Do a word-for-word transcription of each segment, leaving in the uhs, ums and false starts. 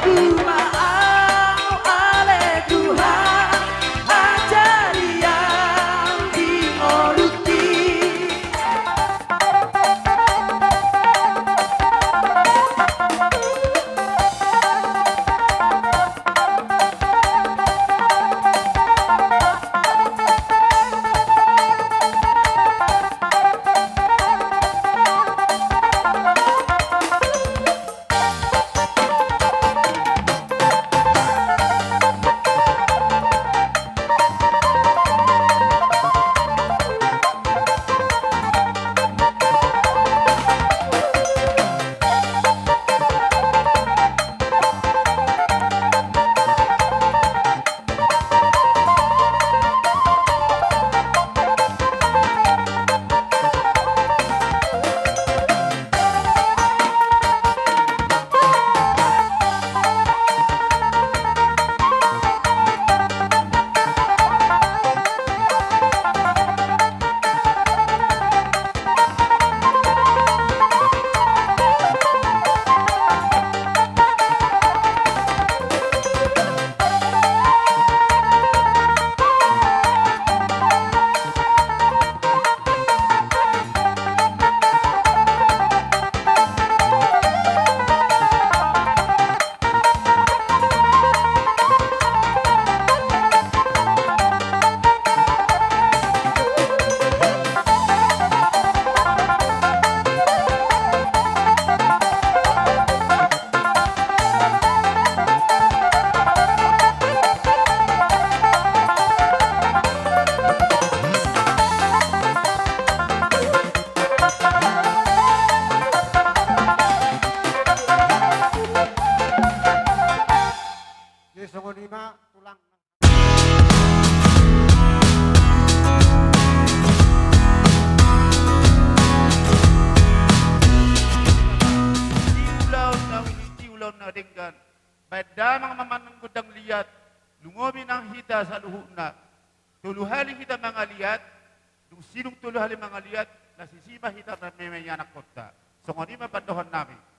Tumaang ale Tuhan, ajari au di ngolungki. Jadi songon i ma tulang. Di ulaon na uli, di ulaon na denggan. Baen damang ma nang gondang liat, lumobi nang hita saluhutna. Tolu hali hita mangaliat, dung sidung tolu hali mangaliat, na sisi ma hita marmeme i anakkonta. Songon i ma pandohan nami.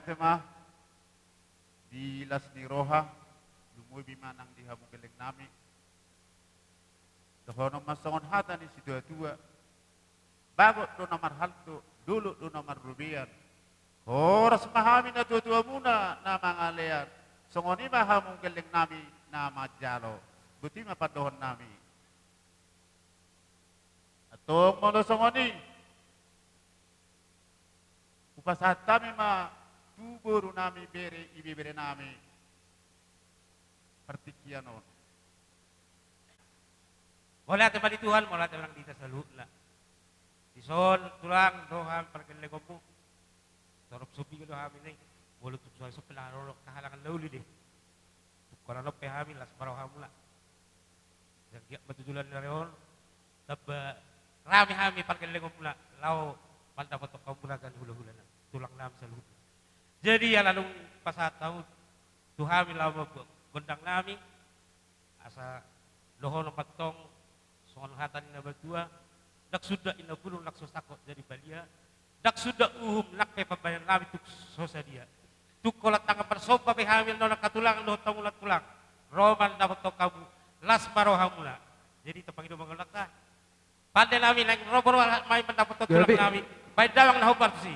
Ema, di las ni roha, lumobi ma nang di hamu gelleng nami. Dohonon ma songon hata ni situatua: Bagot do na marhalto, dolok do na marrobean. Horas ma hami natuatuamuna na mangalean. Songon i ma hamu gelleng nami na manjalo. Boti ma pandohan nami. Antong molo songon i, hupasahat hami ma tu boru nami, bere, ibebere nami partingkian on. Mauliate ma di Tuhan, mauliate ma nang di hita saluhutna. Dison tulang dohot pargellengonmu, torop so piga do hami na i, molo tung so adong pe na ro hahalangan na uli do i. Tung holan on pe hami las ma rohamuna. Sai anggiat ma tu joloan ni ari on tamba rame hami pargellengonmuna laho mandapothon hamuna ganup hulahulana, tulang nami saluhutna. Jadi ala dung pasahat hamu tu hami laho mambuat gondang nami, asa dohonon ma antong songon hata ni na matua: Ndang suda inna bulung, ndang so sangkot jadi balia, ndang suda uhum, nang pe pambahenan nami tung so sadia. Tung holan tangan marsomba pe hami annon angka tulang dohot hamu tulang, ro mandapothon hamu, las ma rohamuna. Jadi tapangido ma gondang ta. Pande nami, naeng ro boru ma i mandapothon tulang nami. Baen damang na hombar tusi.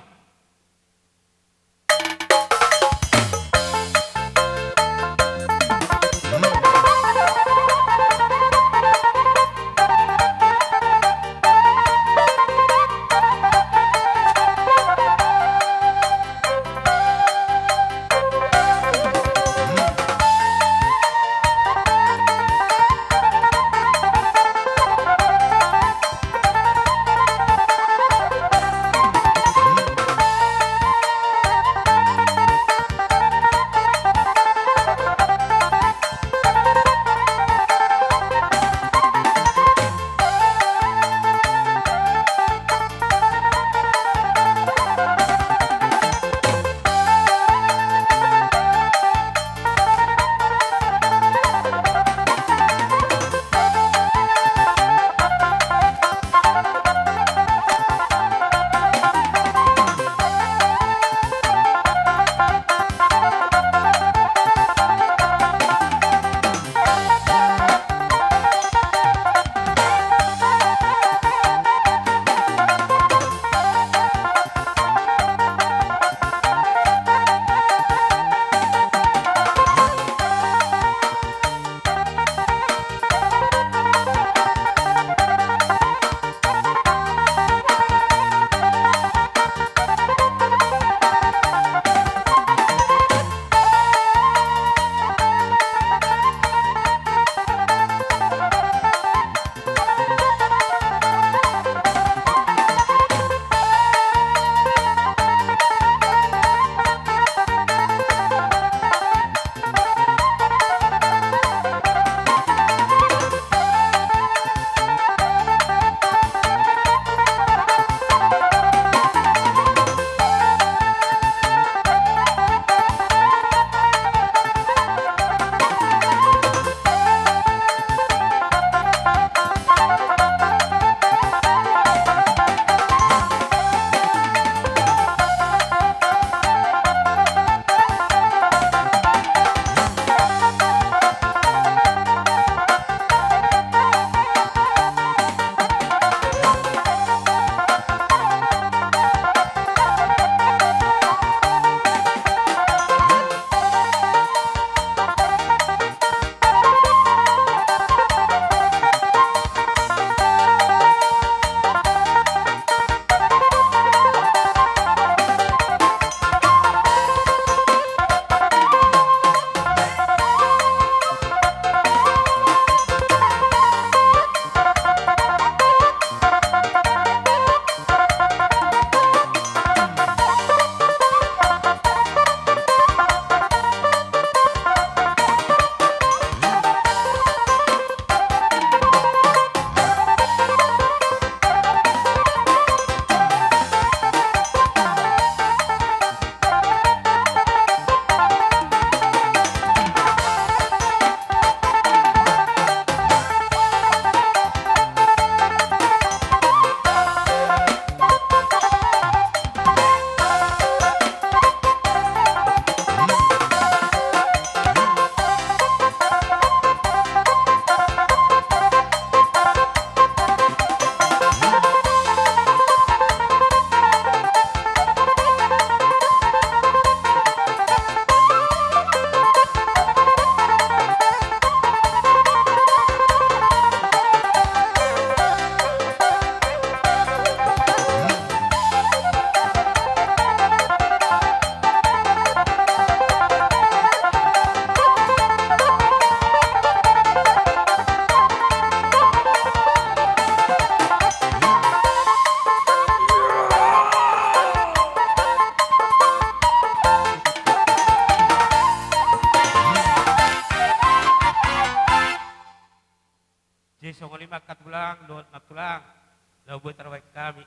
na boi tarbahen hami.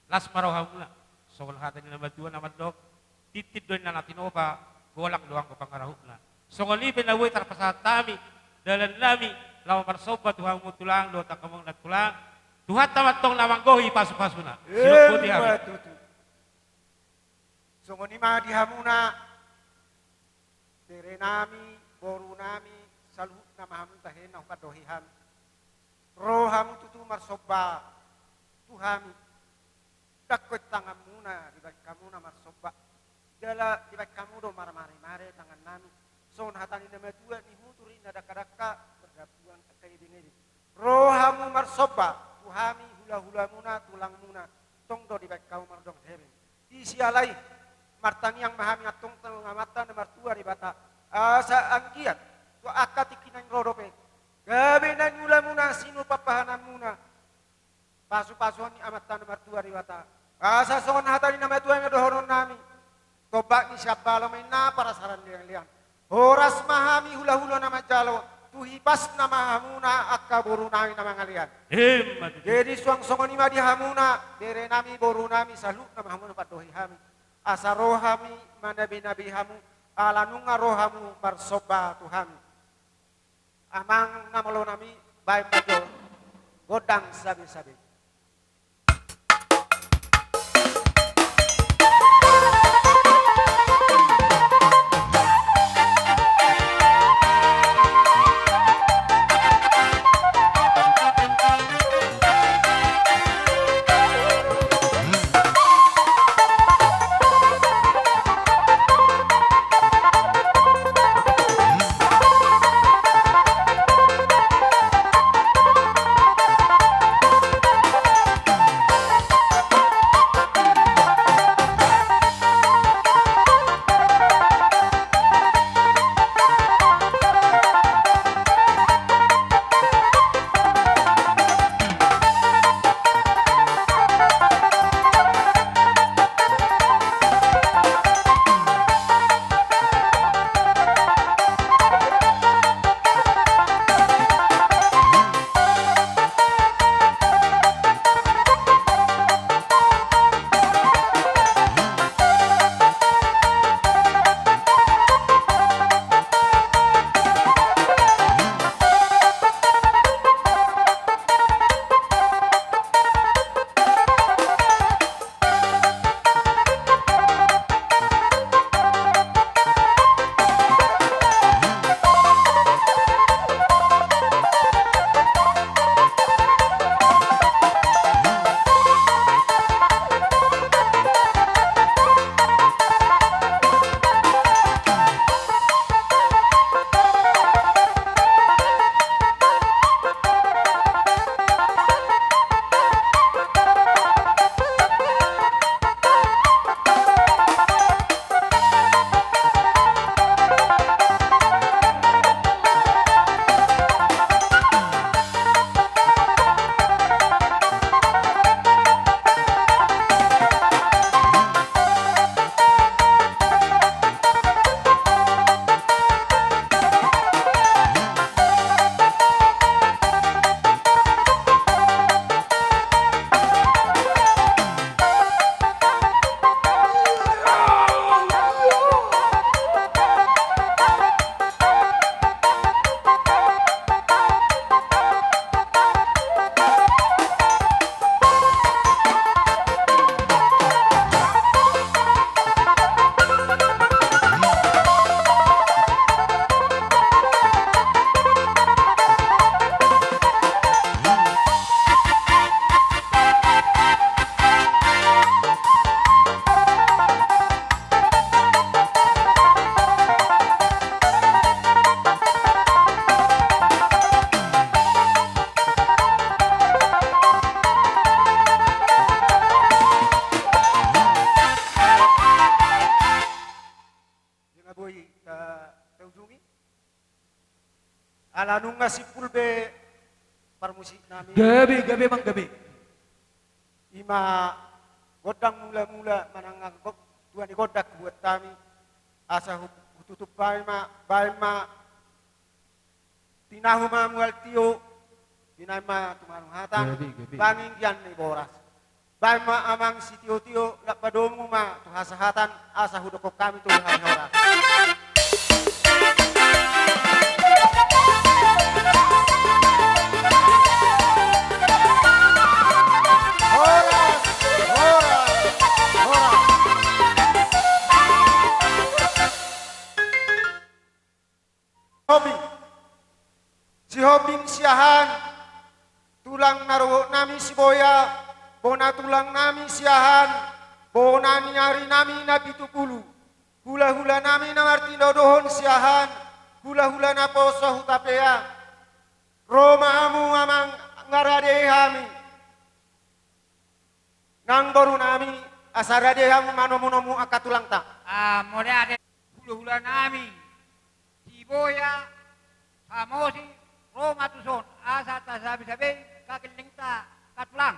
Las ma rohamuna, songon hata ni na matua na mandok: Tintin do inna na tinopa, golang do anggo pangarahutna. Songon i pe na boi tarpasahat hami dalannami laho marsomba tu hamu tulang dohot angka amang na tulang. Tuhanta ma antong na manggohi pasupasuna. Sidok boti hami. Ima tutu. Songon i ma di hamuna, berenami, borunami, saluhutna ma hamu tahe na hupandohi hami. Ro hamu tutu marsomba tu hami. Ndang ingkon tanganmuna dibahen hamu na marsomba. Jala dibahen hamu do marmarimari tangannami. Songon hata ni na matua, nihutur inna dakdanak, mardampuan angka ibengibeng. Ro hamu marsomba tu hami, hulahulamuna, tulangmuna, tong do dibahen hamu mardongan hepeng. Di siala i, martangiang ma hami antong tu Amanta na martua Debata, asa anggiat tu angka tingki naeng ro dope, gabe na niulamuna, sinur pahananmuna, pasupasuon ni Amanta na martua Debata. Asa songon hata ni na matua na dohononnami: Tombak ni siambalo ma inna parasaran ni leanlean. Horas ma hami hulahula na manjalo, tu hipasna ma hamuna angka borunami na mangalean. Ima tutu. Jadi suang songon i ma di hamuna, berenami, borunami, saluhutna ma hamu na hupandohi hami. Asa ro hami manabenabe hamu, ala nunga ro hamu marsomba tu hami. Amang na malonami, bahen ma jo gondang sabesabe. Ia nga boi ta, taujungi. Ala nunga simpul be parmusiknami. Gabe, gabe, Amang, gabe. Ima gondang mulamula manang go-, tua ni gondang hubuat hami. Asa hu-, hututup hami ma, baen ma. Tinahu ma mual tio, Binahen ma tu marung hata, gabe, gabe, panginggian ni boras. Bahen ma amang sitiotio, lam padomu ma tu hasahatan, asa hudokkon hami tu hami horas. Horas, horas, horas. Hobi. Sihombing Siahaan, tulang na rogot nami Siboya, bona tulang nami Siahaan, bona ni ari nami na pitu pulu, hulahula nami na martinodohon Siahaan, hulahula naposo Hutapea. Ro ma hamu amang, nga rade hami. Nang boru nami, asa rade hamu manomunomu angka tulangta. Ah, mauliate. Hulahula nami Siboya, Samosir, ro ma tuson, asa tasabesabei angka gellengta, angka tulang.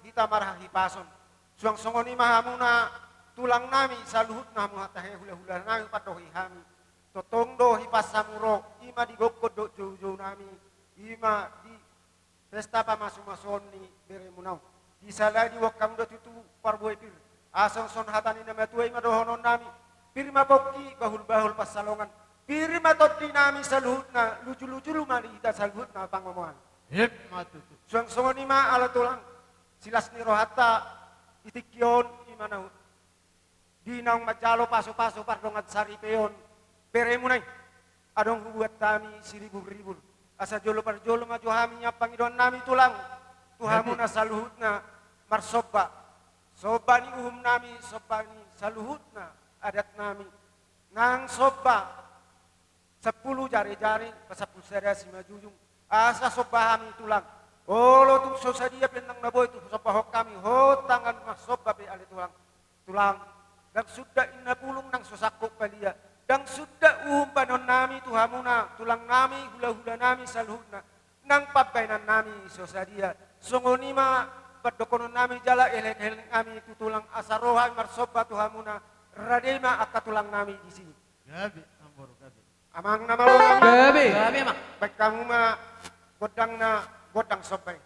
Hita marhahipason. Suang songon i ma hamuna tulang nami saluhutna, hamu hata he hulahula nami, padohi hami. Tongtong do hipas hamu ro, i ma di gokhon dohot joujou nami, i ma di pesta pamasumasuon ni beremuna on. Di sala diboan hamu do tutu parbue pir. Asa songon hata ni na matua i ma dohonon nami: Pir ma pongki, bahulbahul pansalongan. Pir ma tondi nami saluhutna, lujuluju ma di hita saluhutna pangomoan. Emma tutu. Suang songon i ma ale tulang, silas ni rohanta di tingki on, i ma na di naung manjalo pasupasu pardongan saripeon beremuna i, adong hubuat hami siriburribur. Asa jolo parjolo ma jo hami nian pangidoan nami tulang tu hamuna saluhutna marsomba. Somba ni uhum nami, somba ni saluhutna adat nami. Nang somba sampulu jarejare, pasampulu sada simanjujung. Asa somba hami tulang. Olo tung so sadia pe nang na boi tung sombahon hami, hot tangan marsomba pe ale tulang. Tulang, ndang suda inna pulung nang so sangkop palia. Ndang suda uhum baenon nami tu hamuna, tulang nami, hulahula nami saluhutna. Nang pambaenan nami so sadia. Songon i ma pandohonon nami jala elek-elek nami tu tulang, asa ro hami marsomba tu hamuna. Rade ma angka tulang nami disi. Gabe, amangboru, gabe. Amang na malo nami. Gabe. Gabe, Amang. Baen hamu ma gondangna, gondang somba i.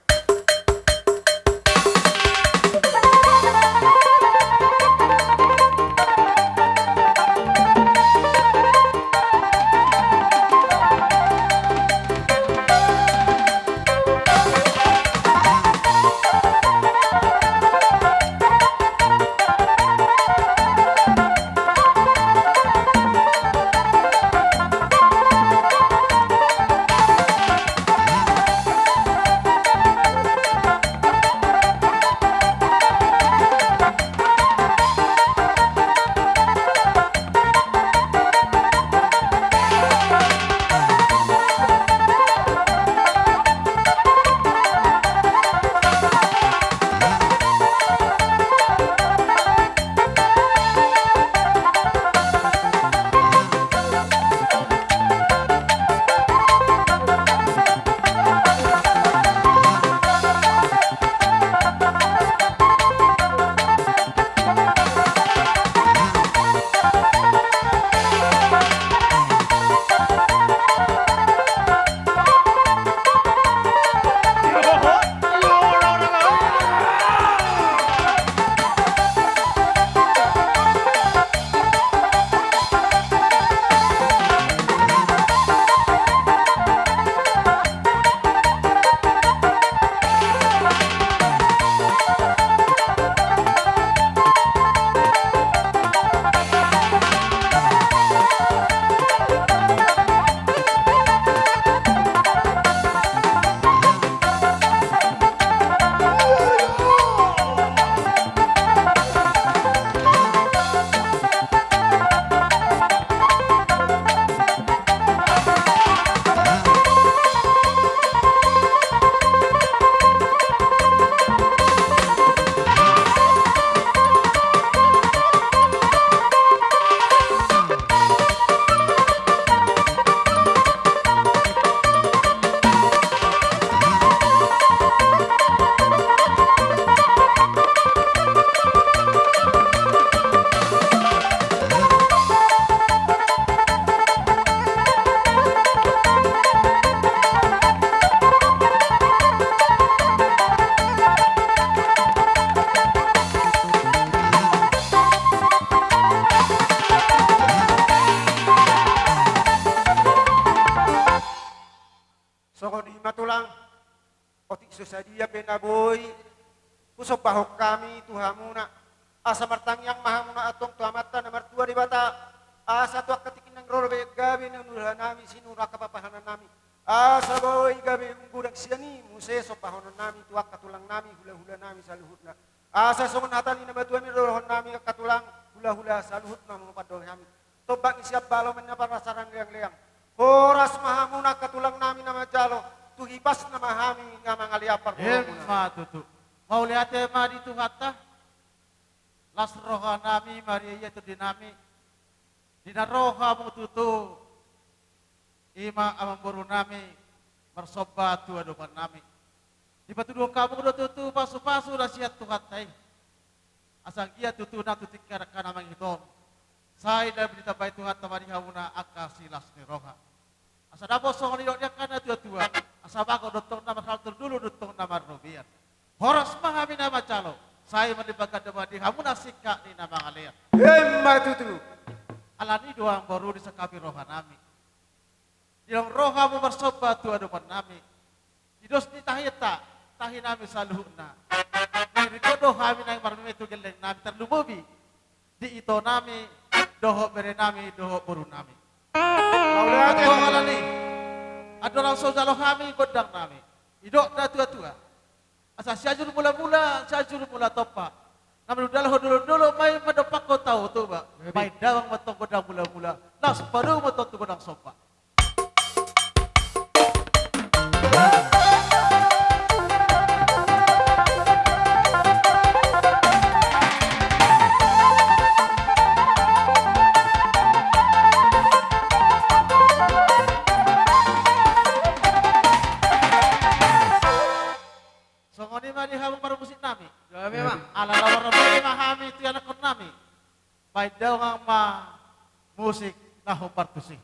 Songon i ma tulang, otik so sadia pe na boi husombahon hami tu hamuna, asa martangiang ma hamuna antong tu Amanta na martua Debata, asa tu angka tingki na naeng ro be gabe na niula nami, sinur angka papahanan nami, asa boi gabe umgodang sian i muse sombahonon nami tu angka tulang nami, hulahula nami saluhutna. Asa songon hata ni na matua i ma dohonon nami, angka tulang, hulahula saluhutna, ma pandohan hami. Tombak ni sian balo ma ninna parnasaran leangleang. Horas ma hamuna angka tulang nami na manjalo, tu hipasna ma hami na mangalean parboruon muna. Emma tutu. Mauliate ma di Tuhanta. Las roha nami, marria ia tondi nami. Di na ro hamu tutu, i ma amangboru nami marsomba tu adopan nami. Dipatuduhon hamu do tutu pasupasu na sian Tuhanta i. Asa anggiat tutu nang tu tingki angka na mangihut on, sai na ditambai Tuhanta ma di hamuna angka silas ni roha. Asa dapot songon nidok ni angka na tuatua, asa bagot do tong na marhalto, dulu do tong na marrobean. Horas ma hami na manjalo, sai marlipat ganda ma di hamuna singkat ni na mangalean. Emma tutu. Alani i do amang boru, disangkapi rohanami. Didok roha ma marsomba tu adopan nami. Di dos ni tahinta, tahi nami saluhutna. Naeng ringkot do hami naeng marmeme tu gelleng nami, tarlumobi di ito nami, dohot bere nami, dohot boru nami. Mauliate. Antong alani i, andorang so jalo hami gondang nami, didok na tuatua. Asa Sianjur Mulamula, Sianjur Mulatompa. Na manundalhon dolondolo, ma i mandompakhon Tao Toba. Jadi. Baen damang ma tong gondang mulamula, laos padomu ma tong tu gondang somba. Songon i ma di hamu parmusik nami. Gabe ma. Ala laho marnambai ma hami tu ianakhon nami. Baen damang ma musik na hombar tusi.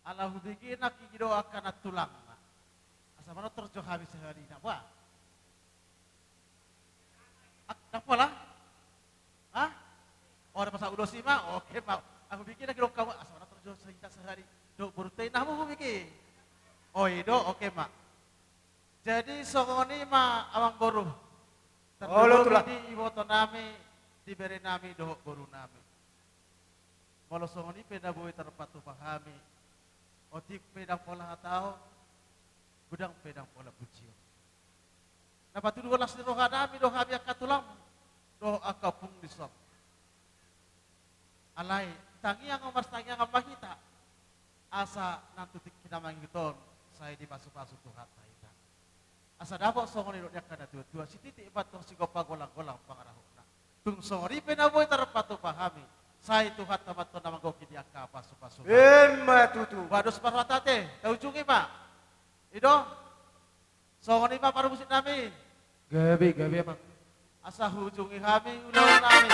Ala hubege nangkin i do angka na tulang. Asa manortor jo hami sahali na, bah. Ndang pola? Hah? Oh, na masa ulos i ma? Oke ma. Ahu hubege nangkin i do angka, asa manortor jo hita sahali dohot borunta i, na hamu hubege. Oh, i do, oke ma. Jadi songon i ma amang boru. Olo, tulang. Tarlumobi di iboto nami, di bere nami dohot boru nami. Molo songon i pe na boi tarpatupa hami, otik pe ndang pola hataon, godang pe ndang pola pujion. Na patuduhon las ni roha nami do hami angka tulang. dohot angka ompung ni son. Alai tangiang ma, martangiang ma hita, asa nang tu tingki na mangihut on sai dipasupasu Tuhanta hita. Asa dapot songon nidok ni angka natuatua, sititi ma antong sigompa, golanggolang pangarahutna. Tung songon i pe na boi tarpatupa hami, sai Tuhanta ma antong na manggohi di angka pasupasu. Emma tutu. Ba dos parhata ate, taujungi ma. I do. Songon i ma parmusik nami. Gabe, gabe, Amang. Asa huujungi hami ulaon nami.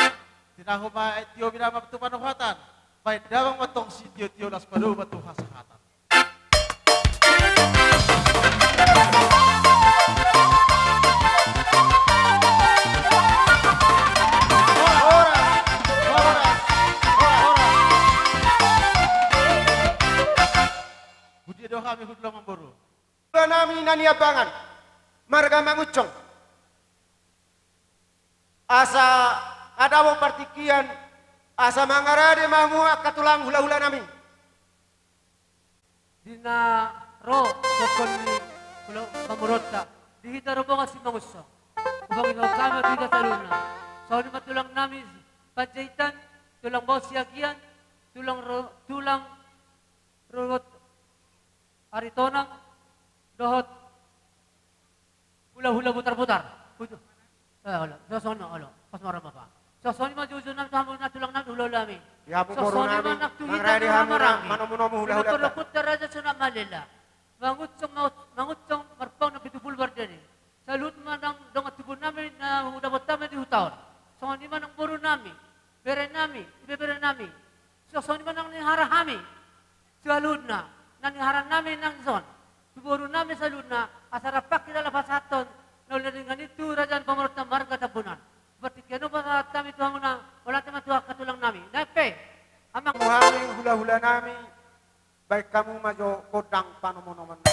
Tinahu ma aek tio, binahen ma tu panohatan. Bahen damang ma antong sitiotio, laos padomu ma tu hasahatan. Horas, horas, horas, horas. Hudia do hami, hudula mamboru. Hula nami na niambangan, marga Mangunsong. Asa adong partingkian, asa mangarade ma hamu angka tulang hulahula nami. Di na ro gokhon ni hula pamoruonta, di hita Rombongan Simangunsong. Hupangido hami tu hita saluhutna. Songon i ma tulang nami Panjaitan, tulang Baos Siagian, tulang ro-, tulang Ruhut Aritonang, dohot hulahula Butarbutar. Hutu. Eh, olo. Songon i ma, olo. Pas maramba pa. Songon i ma jujur nami tu hamu na tulang nami, hulahula nami. Songon i ma nang tu hita na maranggi. Manomunomu hulahula. Di na porlok huta Raja Sunat Mallela. Mangunsong, Mangu-, Mangunsong, marpaung na pitu pulu parjolo. Saluhut ma nang dongan tubu nami na hudapot hami di huta on. Songon i ma nang boru nami, bere nami, ibebere nami. Songon i ma nang ni hara hami. Saluhutna, na nihara nami nang dison, tu boru nami saluhutna, asa rap hita laho pasahathon na uli na denggan i tu raja ni pamoruonta marga Tambunan. Partingkian on pasahat hami tu hamuna, mauliate ma tu angka tulang nami. Nai pe, amang. Hamu hami hulahula nami, bahen hamu ma jo gondang panomunomuon.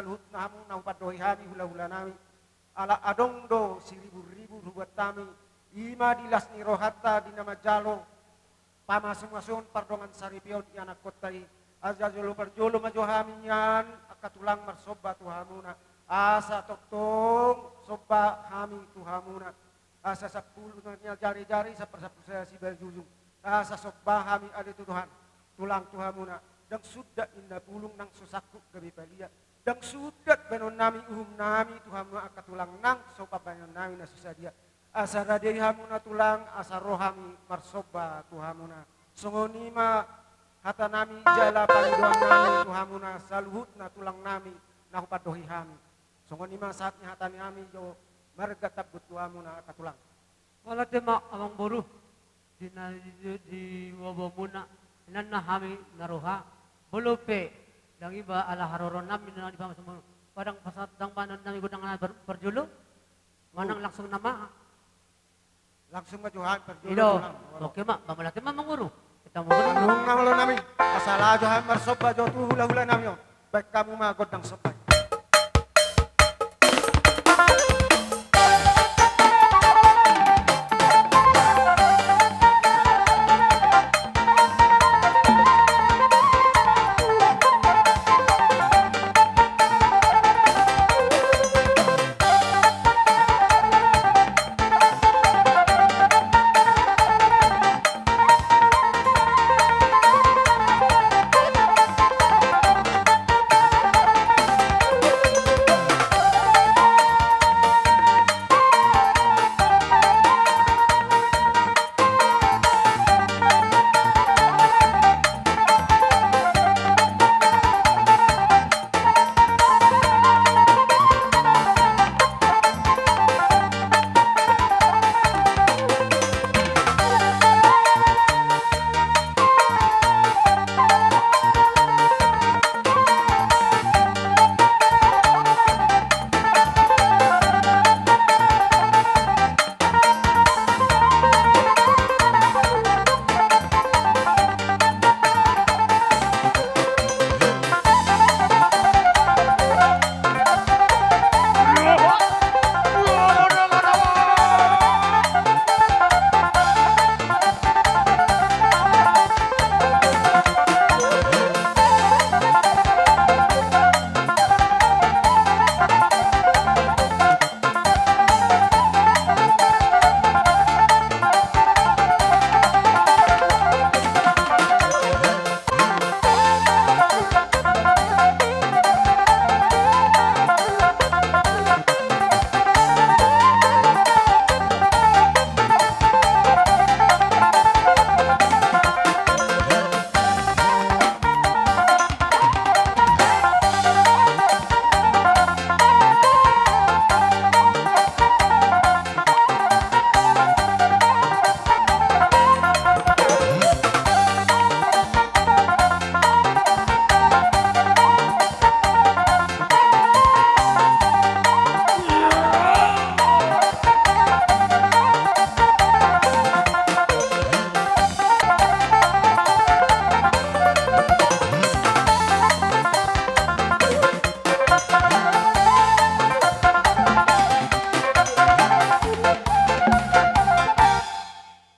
saluhutna hamu na hupandohi hami hulahulanami. Ala adong do siriburribur hubuat hami, i ma di las ni rohanta di na manjalo pamasumasuon pardongansaripeon i anakkonta i. Asa jolo parjolo ma jo hami nian angka tulang marsomba tu hamuna, asa tongtong somba hami tu hamuna. Asa sampulu na nian jarijari, sampulu sampulu sada simanjujung. Asa somba hami ale tu Tuhan, tulang tu hamuna. Ndang suda inna bulung nang so sangkup gabe palia. Ndang suda baenonnami uhumnami tu hamuna angka tulang nang so pambaenonnami na so sadia. Asa rade hamuna tulang, asa ro hami marsomba tu hamuna. Songon i ma hatanami jala pangidoannami tu hamuna saluhutna tulangnami na hupandohi hami. Songon i ma sahat ni hatanami jo marga tambun tu hamuna angka tulang. Mauliate ma amangboru, di na di, di, di boamuna, inanna hami na roha, molo pe ndang iba ala haroroannami na di pamasumon, ba ndang pasahat ndang baenonnami godang na par-, parjolo, manang langsung nama. Langsung ma jo hami parjolo. Ido. Tulang. Oke ma, ba mauliate ma amangboru. Kita mau. Nunga olo nami, asa laho jo hami marsomba jo tu hulahulanami on. Baen hamu ma gondang somba i.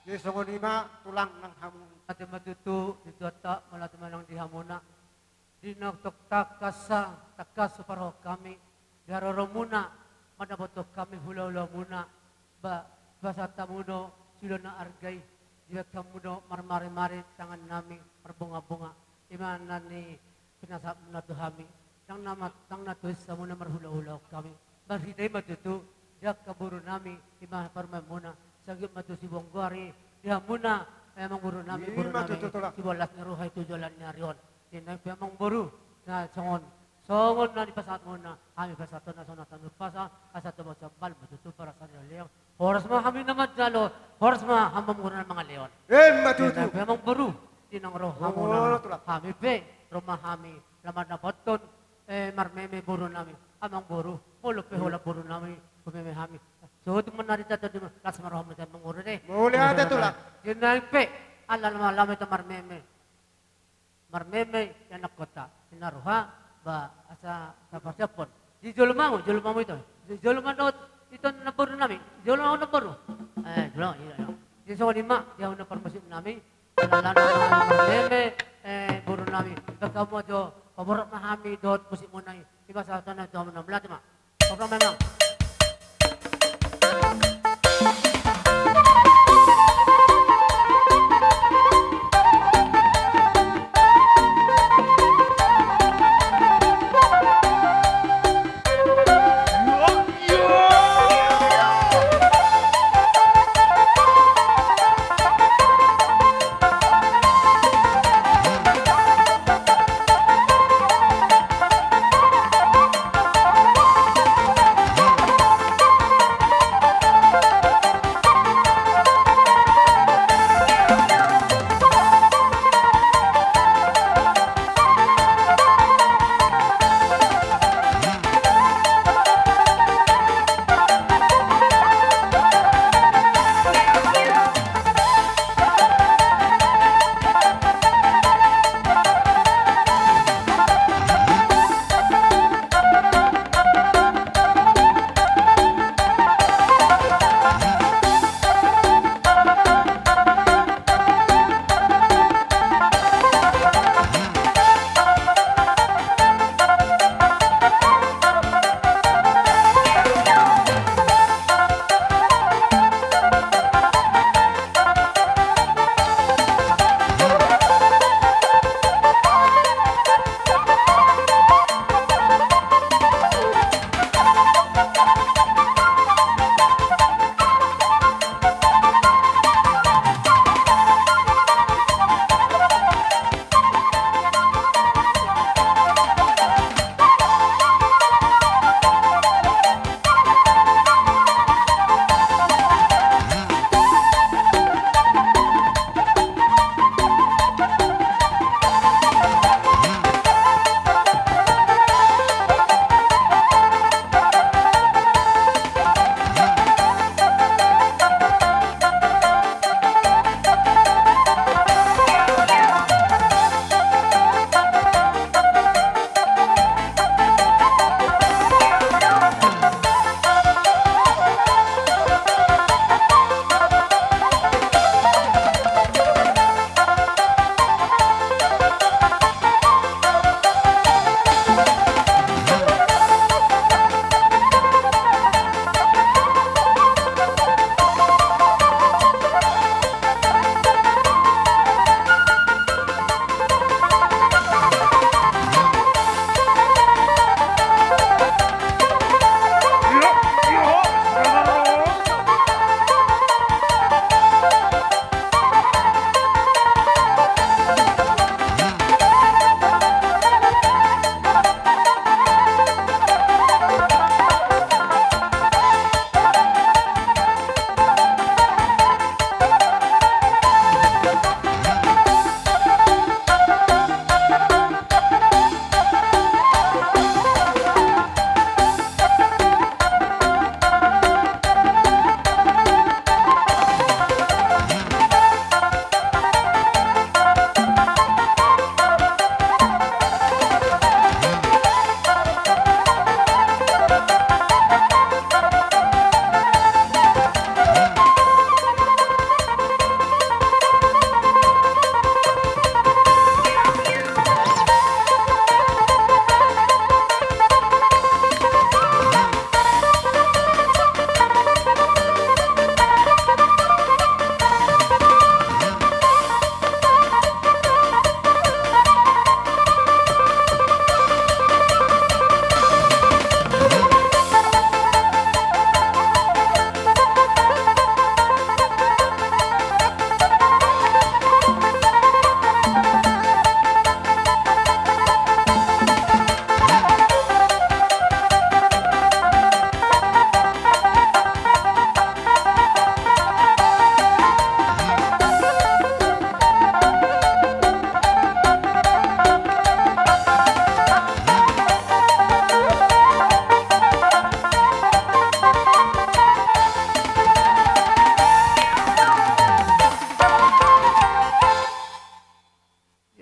Jadi songon i ma tulang nang hamu. Mauliate ma tutu di Tuhanta, mauliate ma nang di hamuna. Di na tong tangkas, tangkas huparrohahon hami di haroromuna, mandapothon hami hulahulamuna, ba, pasahat hamu do silehon na arga i, dibahen hamu do marmarimari tangannami marbungabunga, i ma na ni pinasahatmuna tu hami, ndang na ma-, ndang na tois hamuna marhulahulahon hami. Marhite i ma tutu, di angka borunami, i ma parumaenmuna, sagiot ma tu sibuan goar i, di hamuna, eh, amangborunami, i ma borunami, tutu, tulang. Siboan las ni roha i tu joloan ni ari on. Di na pe amangboru, na songon, songon na nipasahatmuna, hami pasahathon na songon na tanumpasa, asa tabo sambal ma tutu parasarialeon. Horas ma hami na manjalo, horas ma hamu amangboru na mangalehon. I ma tutu. Di na pe amangboru, di na ro hamuna, olo, tulang. Hami pe, ro ma hami, laho mandapothon, eh, marmeme borunami, amangboru, molo pe holan borunami, humeme hami. Sotung ma na di tata di ma, las ma rohamu amangboru de. Mauliate, tulang. Di na pe, ala laho ma hita marmeme. Marmeme, i anakkonta. Di na roha, ba, asa Sa, sa parsiaphon. Di jolmamu, jolmamu ito. Di jolma dohot ito namboru nami. Jolma namboru. Eh, jolma, iya, iya. Di songon i ma, di hamu na parmusik nami. Ala-ala na meme, eh, boru nami. Bahen hamu jo, paborhat ma hami dohot musik muna i. Ima sahatna tu hamu na mauliate ma. Paborhat ma.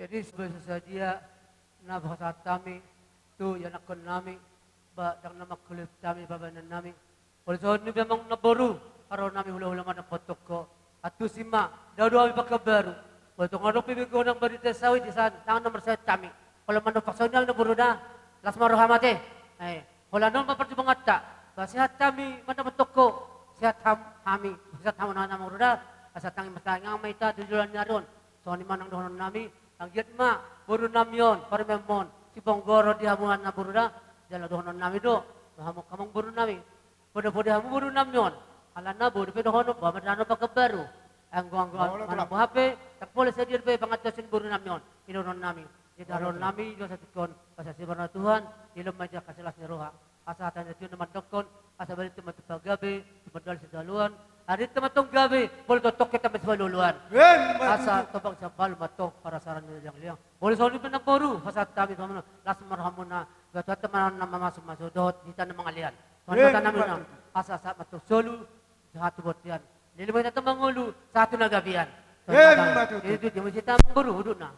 Jadi, sebagai sadia na pasahat hami Tu ianakhon nami, ba ndang na mangkolopi hami babaenon nami. Olo songon i pe amang namboru, haroro nami hulahula manang pontongko. Antusi ma, dao do hami pangkabaru. Olo tung adong pe bego nang barita sawi di san, ndang na marsahit hami. Olo mandompak songon i hami namboru da, las ma roham ate. Eh, holan on ma parjumanganta, ba sehat hami manang pontongko. Sehat ham, hami, sehat hamu na namboru da. Asa tangi masaingang ma hita di joloan ni ari on. Songon i ma nang dohonon nami, anggiat ma boru nami on, parumaenmon, siponggoro di hamu na boru da, jala dohonon nami do, tu hamu amang boru nami. Poda-poda hamu boru nami on, alana boi dope dohonon, boha ma dalan pangkabaru. Anggo, anggo, manang boha pe, ndang pola sadia dope pangantusion boru nami on, i dohonon nami. Jadi dohonon nami, di saat on, asa sibahen Tuhan, dilehon ma hita silas ni roha. Asa hata ni natuatua na mandokkon, asa balintang ma tu pagabe, tu pardalanan sitadoan, arinta ma tong gabe, molo tongtong hita ma sipaolo-oloan. Asa topang siambalu ma tong parasaran ni liang-liang. Molo songon i pe namboru, pasahat hami tu hamuna, las ma rohamuna, tuat-tuat ma na mamasu-masu dohot hita na mangalean. Songon i ma hata nami na, asa sahat ma tong solu, sahat tu bontean. Leleng ma hita tong mangolu, sahat tu na gabean. Songon i ma hata nami. Itu dia mesti hita namboru, udutna.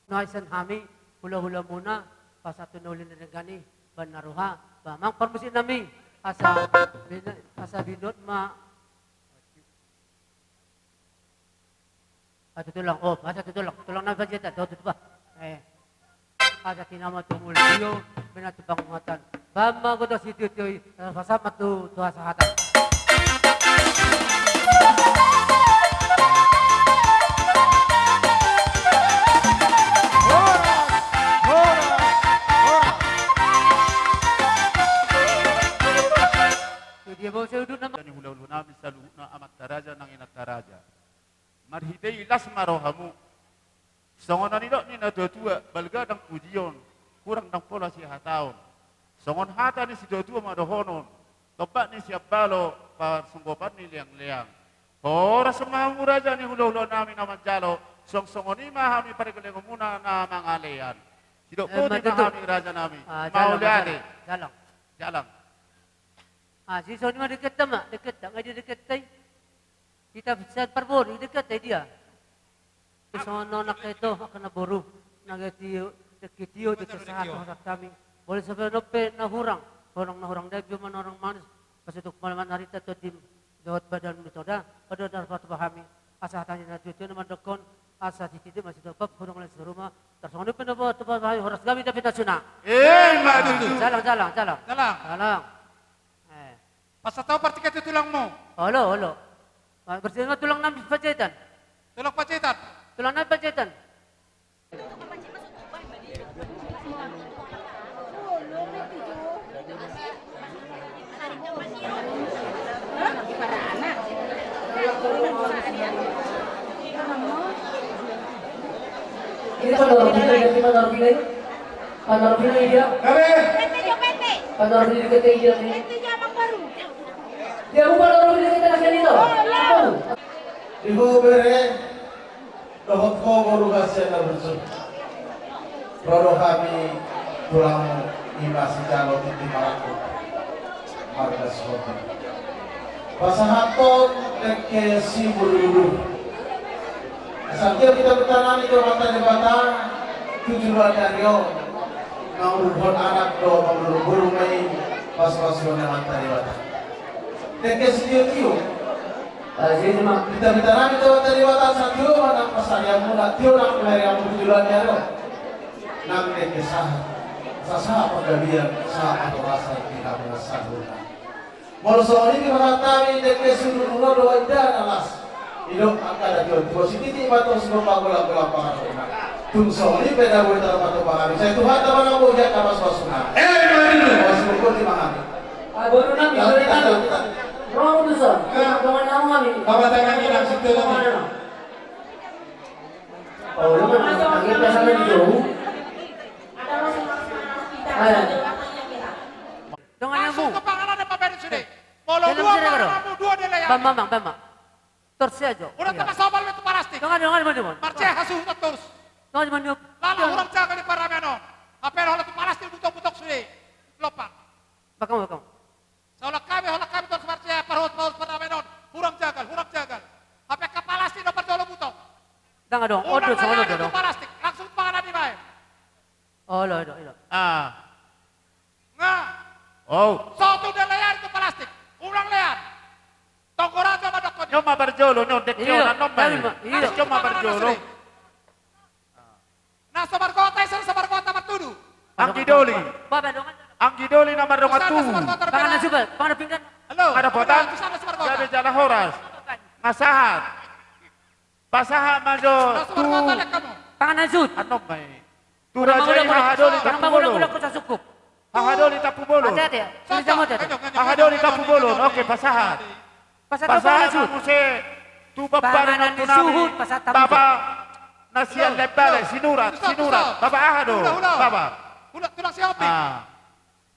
Nuaeng sian hami, hula-hulamuna, pasahat tu na uli na denggan i, bahen na roha, ba amang parmusik nami, asa bina-, asa binot ma. Asa tulang, oh, asa tulang, tulang nami Panjaitan, dohot tutu ba. Eh. Asa tinama tu mulio, bina tu panguhatan. Bahen ma godang sitio-tio i, eh, pasahat ma tu, tu hasahatan. Horas, horas, horas. Jadi, bos, saya duduk nama. Jadi, hula-hula nami saluhutna amanta raja nang inanta raja. Marhite i las ma rohamu. Songon na nidok ni natuatua, balga ndang pujion, hurang ndang pola sihataon. Songon hata ni situatua ma dohonon, tombak ni siambalu, parsunggopan ni leang-leang. Horas ma hamu raja ni hula-hula nami na manjalo, songon-songon i ma hami pargellengonmuna na mangalean. Sidok boti ma hami raja nami. Ah, mauliate. Jalang, jalang. Jalang. Ah, si songon i ma dengkenta ma, dengkenta, nga dia dengkenta i. Hita sian parboru, dengkenta i dia. Songon on angka ito, angka namboru, na gabe tio, dengke tio, dengke sahat, sahat hami. Molo songon on pe na hurang, hurang na hurang daging, na hurang manus, pasutuk malam na rita tu dim, dohot badan mitoda, pada dapat pahami, asa hata ni natuatua na mandokkon, asa sititi masih topap, hurang lain seruma, tarsongon on pe na buat tu pahami, horas gabe da pinasuna. Eh, ma tutu. Jalang, jalang, jalang. Jalang. Jalang. Eh. Pasahat au partingkian tu tulangmu. Olo, olo. Bersih ma tulang nami Panjaitan. Tulang Panjaitan. Tulang nami Panjaitan. Ini kan orang kita, ini kan orang kita. Pandor pina i dia. Gabe. Pandor pina i dia ni. Dia buka pandor pina i dia ni. Di ho bere, dohot ho boru hasian na burju. Ro do hami tulangmu i ma sijalo tintin marangkup. Marga Sohote. Pasahathon dengke simbur-umbur. Asa anggiat pita-pita nami tu Amanta Debata, tu joloan ni ari on, manguruphon anak dohot manguruphon boru ma i, pasu-pasuon ni Amanta Debata. Dengke sitio-tio. Pita-pita nami tu Amanta Debata, asa tio ma nang pansarianmuna, tio nang pangarianmu tu joloan ni ari on. Nang dengke sahat, asa sahat panggabean, sahat panghorasan di hamu saluhutna. Molo songon i pe pasahat hami dengke simbur-umbur do, inda na las. Didok angka na tua-tua, sititi ma tong siboto, golang-golang pangarahutna. Tung songon i pe na boi tarpatupa hami, sai Tuhanta ma na boi angka pasu-pasuna. Eh, ima tutu. Pasu-pasuna ma hami. Ah, boru nami, boru nami. Romo tu son. Dongan nami. Bapak tangan ini langsung tu kami. Paolo ma, angin biasa na di jauh. Ayo. Dongan nami. Langsung tu panganan, Pak Beri sude. Molo dua panganan, dua de lea. Bam, bam, bam, bam. Torsi ajo. Udah tambah sobal itu palastik. Dongan, dongan, dongan, dongan. Marce hasu terus. Dongan, dongan, dongan. Lala hurang jagal di parame no. Apa yang holan tu palastik butok-butok sude. Lopak. Bakang, bakang. Saola kami, holan kami torus marce, parhot-hot parame no. Hurang jagal, hurang jagal. Apa yang palastik no parjolo butok. Dongan, dongan. Udah, odo, sono, odo. Palastik. Langsung panganan di bae. Olo, olo, olo. Ah. Nga. Oh. Sotung do lean tu palastik. Ulang lean. Tonggo raja ma dokkon. Nyo ma parjolo, nyo dek. Iyo, nyo na nomor. Iyo. Nyo ma parjolo. Na so margota, ise na so margota martudu? Anggi Doli. Bapak dongan. Anggi Doli na mardongan tubu. Panganan suhut, panganan pinggan. Halo. Nga dapotan. Gabe jala horas. Nga sahat. Pasahat ma jo tu. Panganan suhut. Anom ma i. Tu raja i hahadoli tampubolon. Hahadoli tampubolon. Hahadoli tampubolon. Oke, pasahat. Pasahat ma muse tu pomparan ni ompunami. Bapa na sian Lembalas, Sinurat, Sinurat. Bapa aha do? Bapa.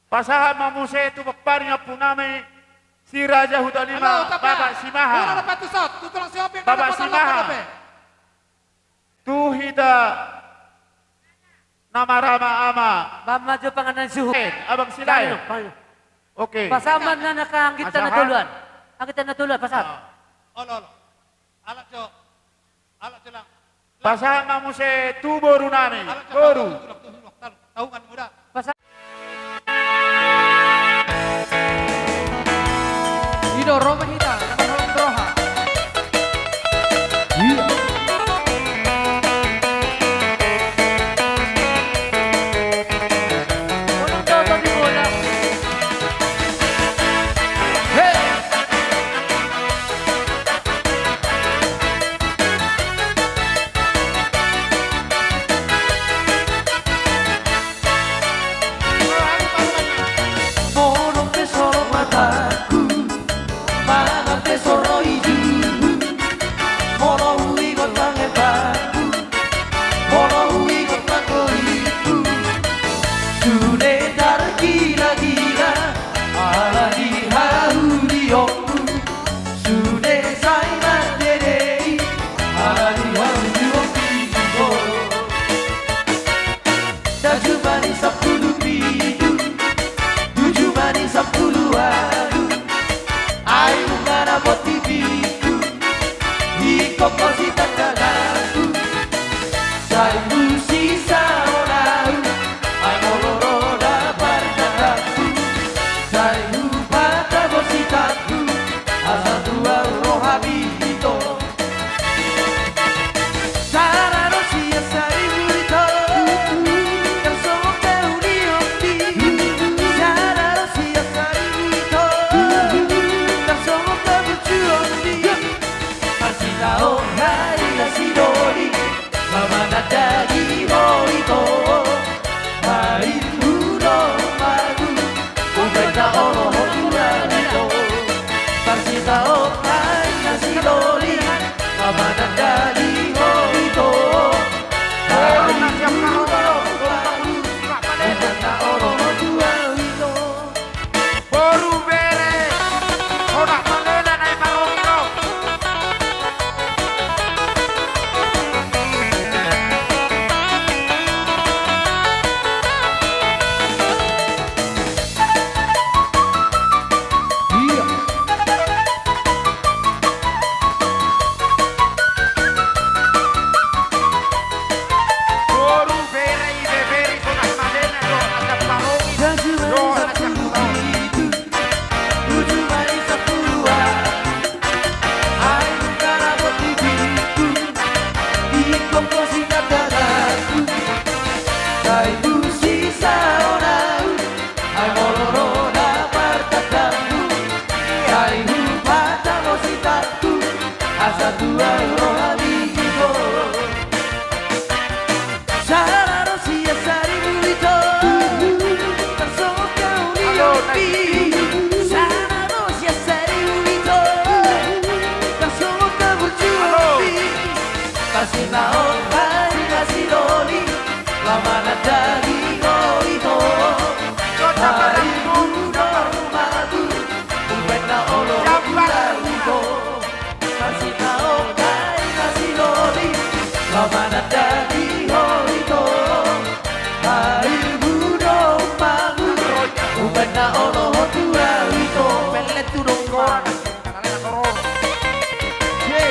Pasahat ma muse tu pomparan ni ompunami si Raja Huta Lima, Bapa Simaha. Bapa Simaha. Tu hita na marama-ama. Mama jo panganan suhut. Eh, Abang Silae. Oke. Pasahat ma na anggitta na tolu an. Anggitta na tolu an, pasahat. Olo, olo. Alat jo. Alat jo lang. Pasahat ma muse tu borunami. Boru. Pasahat. I do ro ma hita, na marholong roha. Iya. Holong dohot di bola. Hei. Molo pe soro mataku, mangan pe soro ijuhu, molo huingot pangepanku, molo huingot panggoitku, sude targila-gila ala ni hahulionku. Sude sai mandedei ala ni hahulionku. Dua jumani sampulu pitu, tuju mani sampulu ualu. Ai nunga na boti biku, ingkon ho sitangkanganku. Sai husi saonau, ai molo ro na partanganku, sai hupatabos hita tu asa tuau rohami ito. Sada do sian saribu ito, tarsongon daun ni ombin. Sada do sian saribu ito, tarsongon daun ni ombin. Parsitaon hami na sidoli, na manandangi ho ito. Harimuna magu, umbahen na olo ho tu hami ito. Parsitaon hami na sidoli, na manandangi ho ito. Harimuna magu, umbahen na olo ho tu hami ito. Boru bere, sonak malena na i parongiro. Iya. Boru bere, ibebere, sonak malena, dohot na sian parongiro, dohot na sian parongiro. Tuju mani sampulu ualu. Ai nunga na boti biku, ingkon ho sitangkanganku. Sai husi saonau, ai molo ro na partanganku. Sai hupatabos hita tu asa tuau rohami ito. Sada do sian saribu ito, tarsongon daun ni ombin. Sada do sian saribu ito, tarsongon daun ni ombin. Parsitaon hami na sidoli, na manandangi ho ito. Harimuna magu, umbahen na olo ho tu hami ito. Parsitaon hami na sidoli, na manandangi ho ito. Harimuna magu, umbahen na olo ho tu hami ito. Pelle tu dong. Ye.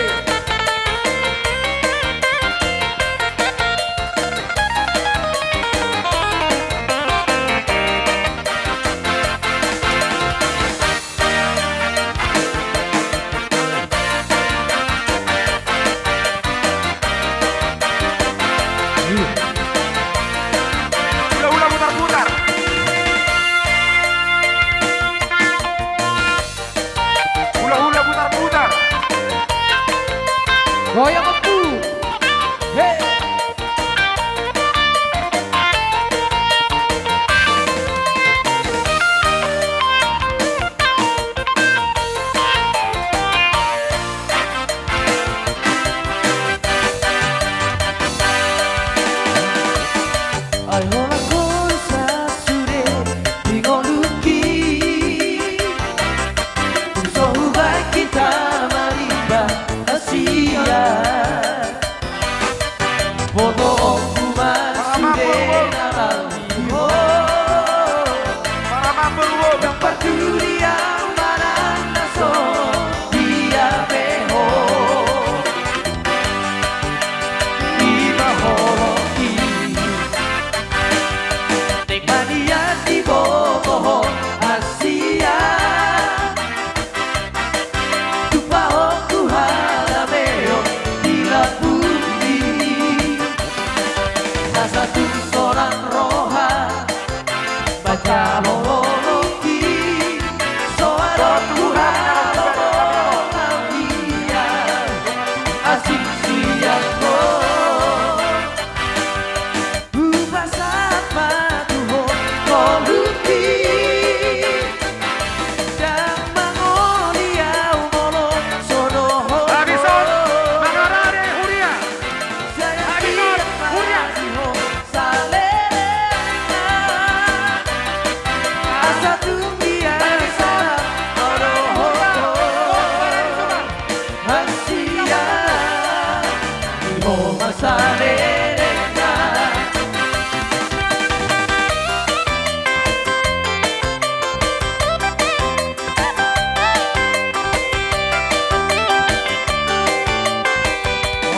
Holan ho sasude di ngolungki, so hubahen hita marimba hasian. Botoonku ma sude na laho di ho. Ndang parduli au manang na so dia pe ho. Ima holong i. Naeng manian dibotohon hasian. Tumpahon tu halameon di lambungmi. Asa tung sonang roha manjalo holongki. So adong hurang holong au nian. Asing sian ho. Hupasahat ma tu ho ngolungki. Ndang mangoli au molo so dohot ho. Habis on, mangarade huria. Habis on, huria. Saleleng na. Asa tung biasa au dohot ho. Hasian, di ho ma saleleng na.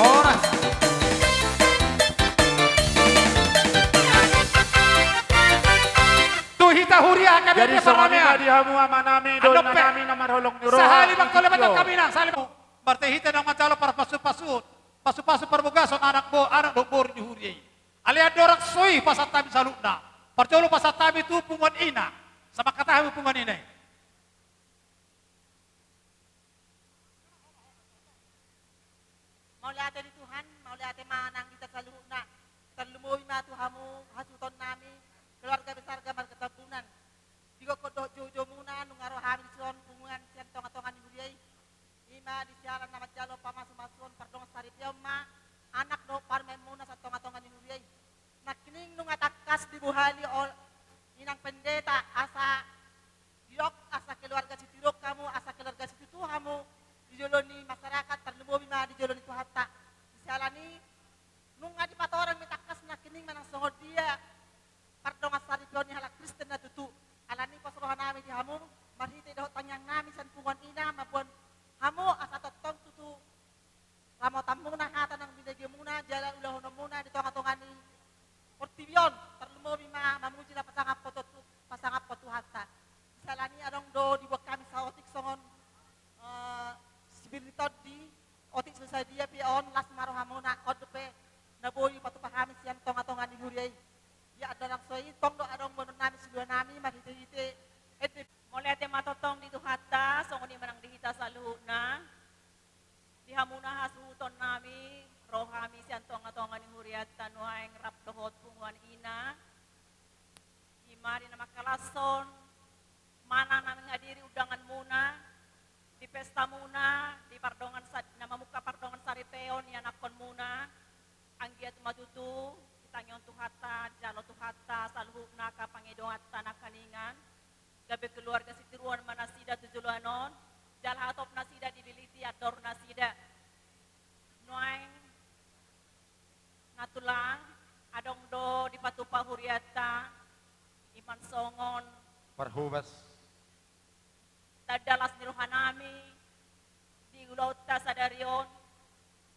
Horas. Tu hita huria, angka. Jadi, songon i ma di hamu amanami, dohot inanami na marholong ni roha. Sahali mangkole ma tu hami, nang sahali ma-, marhite hita naung manjalo parpasupasuon, pasupasu parbagason anak bo-, anak dohot boru ni huria i. Alai andorang so i pasahat hami saluhutna, parjolo pasahat hami tu punguan ina. Sai mangkatai hamu punguan ina i. Mauliate di Tuhan, mauliate ma nang di hita saluhutna. Tarlumobi ma tu hamu hasuhutonnami, keluarga besar Gamarga Tambunan. Di gokhon dohot joujoumuna, nunga ro hami dison punguan sian tongatonga ni huria i. Ima di siala na manjalo pamasumasuon pardongansaripeon ma anak dohot parumaenmuna sian tongatonga ni huria i. Nangkining nunga tangkas dibuhali ol-, inang pendeta asa didok asa keluarga sitiruon hamu, asa keluarga situtu hamu di jolo ni masyarakat, tarlumobi ma di jolo ni Tuhanta. Di siala ni nunga dipatorang ma i tangkas nangkining manang songon dia pardongansaripeon ni halak Kristen na tutu. Alani pos rohanami di hamu, marhite dohot tangiangnami sian punguan ina, mamboan hamu asa tongtong tutu ramotanmuna, hata na binegemuna jala ulahononmuna di tongatonga ni portibi on, tarlumobi ma mamuji na pasangaphon tu, pasangaphon Tuhanta. Di siala ni adong do diboan hami saotik songon, eh, sipir ni tondi, otik so sadia pe on, las ma rohamuna, on dope na boi patupa hami sian tongatonga ni huria i. Ia andorang so i, tong do adong boanonnami siluanami marhitehite ende. Mauliate ma tongtong di Tuhanta, songon i ma nang di hita saluhutna. Di hamuna hasuhutonnami, ro hami sian tongatonga ni hurianta nuaeng rap dohot punguan ina. Ima di na mangkalashon manang na manghadiri undanganmuna, di pestamuna, di pardongan sa-, na mamungka pardongansaripeon ni anakkonmuna, anggiat ma tutu ditangihon Tuhanta, dijalo Tuhanta saluhutna angka pangidoanta nangkiningan. Gabe keluarga sitiruon ma nasida tu joloan on, jala hatop nasida dililiti andor nasida. Nuaeng na tulang, adong do dipatupa hurianta, ima songon parhobas. Tanda las ni rohanami di ulaonta sadari on.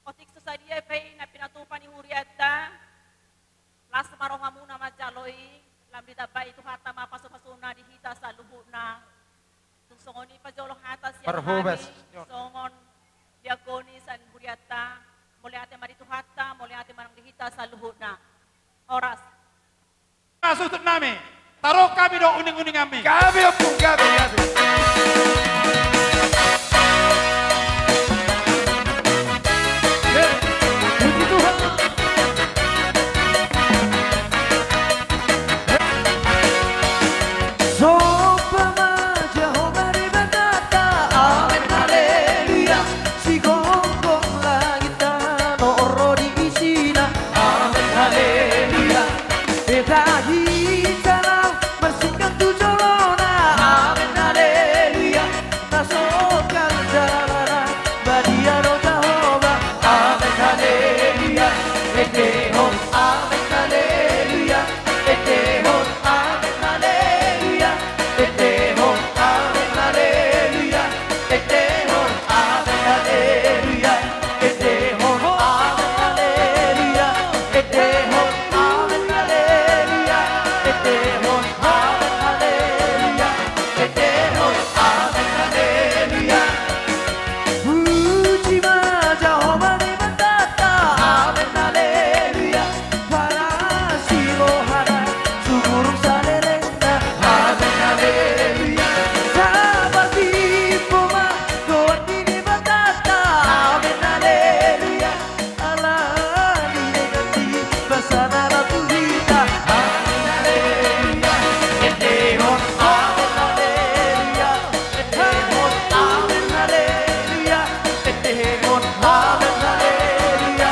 Otik so sadia pe i na pinatupa ni hurianta, las ma rohamuna manjalo i, lam ditambai Tuhanta ma pasupasuna di hita saluhutna. Tung songon i pajolo hata sian hami, parhobas, songon diakoni sian hurianta, mauliate ma di Tuhanta, mauliate ma nang di hita saluhutna. Horas. Hasuhutnami, taruhon hami do uninguninganmi. Gabe, Ompung, gabe, gabe. Puji Tuhan. Somba ma Jahowa Debatanta, amen, haleluya. Sigomgom langit tano ro di isina, amen, haleluya. Hita Hita na marsingkat tu jolona. Amen, haleluya. Na songkal jala na badia do Jahowa. Amen, haleluya. Endehon amen, haleluya. Endehon amen, haleluya. Endehon amen, haleluya. Endehon amen, haleluya. Endehon amen, haleluya. Endehon amen, haleluya. Endehon amen, haleluya. Endehon amen, haleluya. Puji ma Jahowa Debatanta. Amen, haleluya. Parasi rohana, sumurung salelengna. Amen, haleluya. Sabar timbo ma goar ni Debatanta. Amen, haleluya. Alani dengan di basana lapu hita. Amen, haleluya. Endehon, amen, haleluya. Endehon, amen, haleluya. Endehon, amen, haleluya.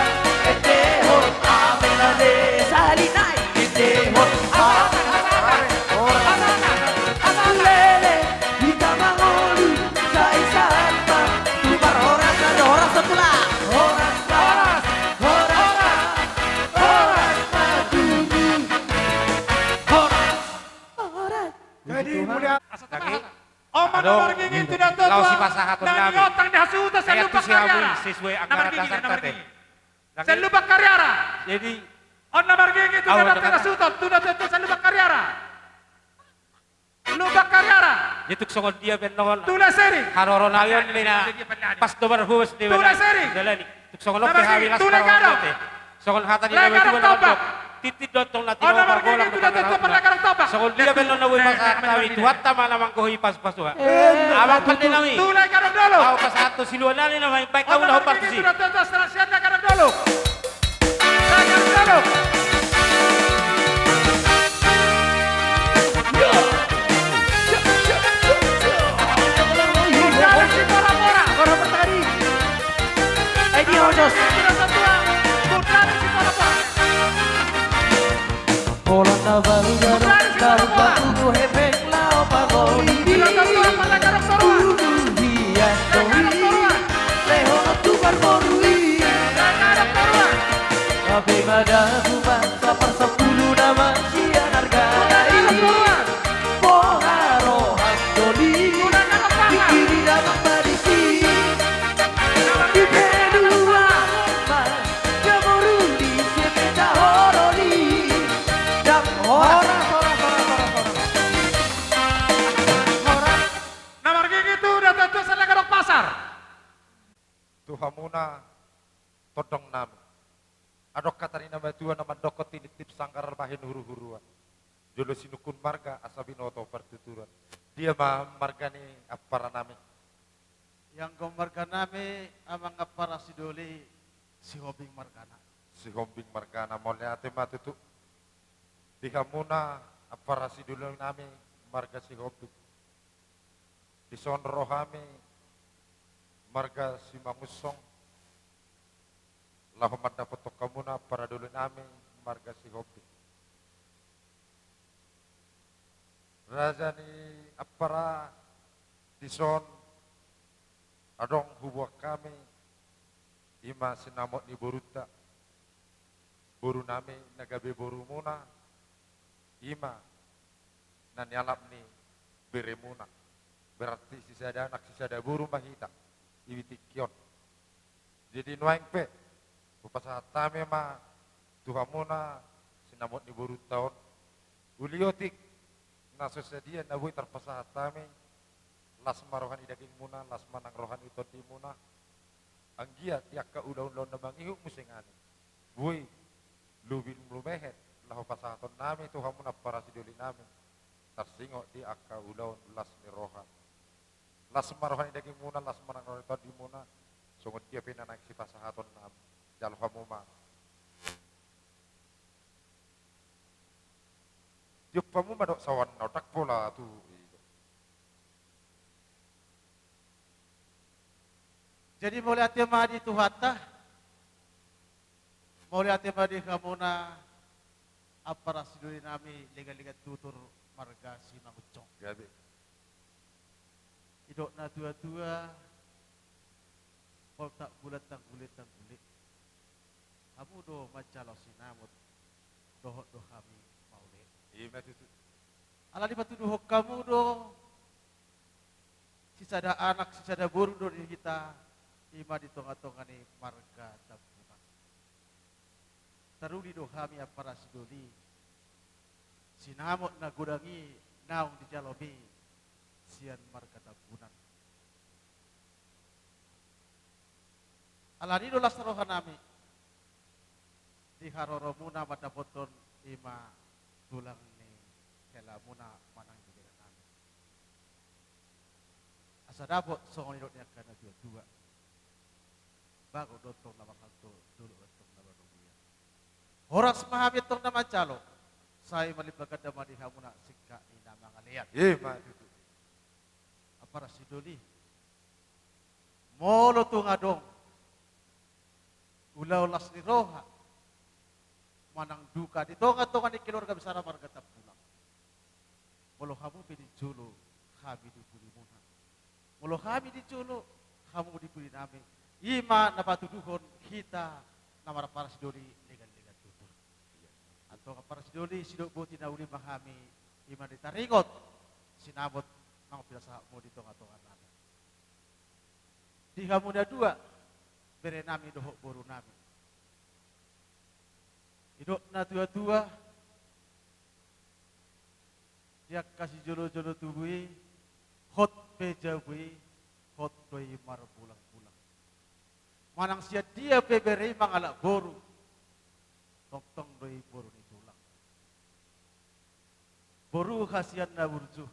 Endehon, amen, haleluya. Sahali nai. Endehon, amen, haleluya. Lele, hita mangolu, sai salpa. Tu parhorasan, horas, horas, horas, horas, horas, horas, horas, horas, horas. Jadi, mulia. Asa tebak. Adong, laos sipasahaton nami. Ia tu si Awi sesuai anggaran dasar tadi. Sian Lumban Kariara. Jadi, on na margigi tu na dapet na sutot, tu na dapet sian Lumban Kariara. Lumban Kariara. Ia tung songon dia pe annon. Tula Seri. Haroro nami on mena. Pas do marhuas di Tula Seri. Tung songon on pe hami las marhormate. Songon hata ni na matua na mandok. Tintin do antong na tinopa bola nunga marhata. Songon dia pe annon na boi pasahat hami Tuhanta ma na manggohi pasupasu. Amang pande nami. Ahu pasahat tu silua nami na main baik ahu na hombar tusi. Holan na baru garu, baru batu hepeng lao pagoli. Ulu hian do i, lehon tu parboru i. Hape ma dabu ma saparsapulu nama sian arga i. Boha roham doli, di kiri damang ma disi. Di pe dua ma, jamoru di sepeda horoli. Dang horas. Horas, horas, horas, horas, horas. Horas. Na margigi tu na tuatua sian Laga Dok Pasar. Tu hamuna tondong nami. Adong hata ni na matua na mandokkon tinitip sanggar bahen huruhuruan. Jolo sinungkun marga asa binoto partuturan. Dia ma marga ni ampara nami? Ianggo marga nami amang ampara Sidoli, Sihombing margana. Sihombing margana, mauliate ma tutu. Di hamuna ampara Sidoli nami marga Sihombing. Dison ro hami marga Simangunsong, laho mandapothon hamuna ampara doli nami marga Sihombing. Raja ni ampara dison adong huboan hami, i ma sinamot ni borunta, boru nami na gabe borumuna, i ma na nialap ni beremuna. Berarti sisada anak sisada boru ma hita di tingki on. Jadi nuaeng pe hupasahat hami ma tu hamuna sinamot ni borunta on. Uli otik na so sadia na boi tarpasahat hami, las ma roha ni dagingmuna, las ma nang roha ni tondimuna. Anggiat di angka ulaon na mangihut muse nami, boi lobi lumehet laho pasahaton nami tu hamuna ampara Sidoli nami, tarsingot di angka ulaon las ni roha. Las ma roha ni dagingmuna, las ma nang roha ni tondimuna. Songon dia pe na naeng sipasahaton nami, jalo hamu ma. Tiop hamu ma dohot saoan na ondang pola tu i. Jadi mauliate ma di Tuhanta. Mauliate ma di hamuna Ampara sidoli nami legan-legan tutur marga Simangunsong. Gabe. Didok na tua-tua, poltak bulan tanggule-tanggule. Hamu do manjalo sinamot, dohot do hami mauliate. Ima tutu. Ala dipatuduhon hamu do sisada anak, sisada boru do di hita, ima di tonga-tonga ni marga Tampunan. Taruli do hami ampara sidoli sinamot na godang i naung dijalo mi sian marga Tampunan. Alani do las roha nami di haroromuna mandapothon ima tulang ni helamuna manang di bere nami. Asa dapot songon nidok ni angka na tua-tua. Bagot do tong na marhalto, dolok do tong na marnomuian. Horas ma hami tong na manjalo, sai marlipat ganda ma di hamuna singkat ni na mangalean. Ima tutu. Ampara sidoli, molo tung adong ulaon las ni roha manang duka di tonga-tonga ni keluarga besar marga Tampunan, molo hamu pe di jolo, hami di pulimuna. Molo hami di jolo, hamu di puli nami. Ima na patuduhon hita na marampara sidoli legan-legan tutur. Antong ampara sidoli, sidok boti na uli ma hami, ima di taringot sinamot naung pinasahatmu di tonga-tonga nami. Di hamu na dua, bere nami dohot boru nami. Didok na tua-tua, di angka sijolo-jolo tubu i, hot pe jabu i, hot do i marbulang-bulang. Manang sian dia pe bere i mangalap boru, tongtong do i boru ni tulang. Boru hasian na burju.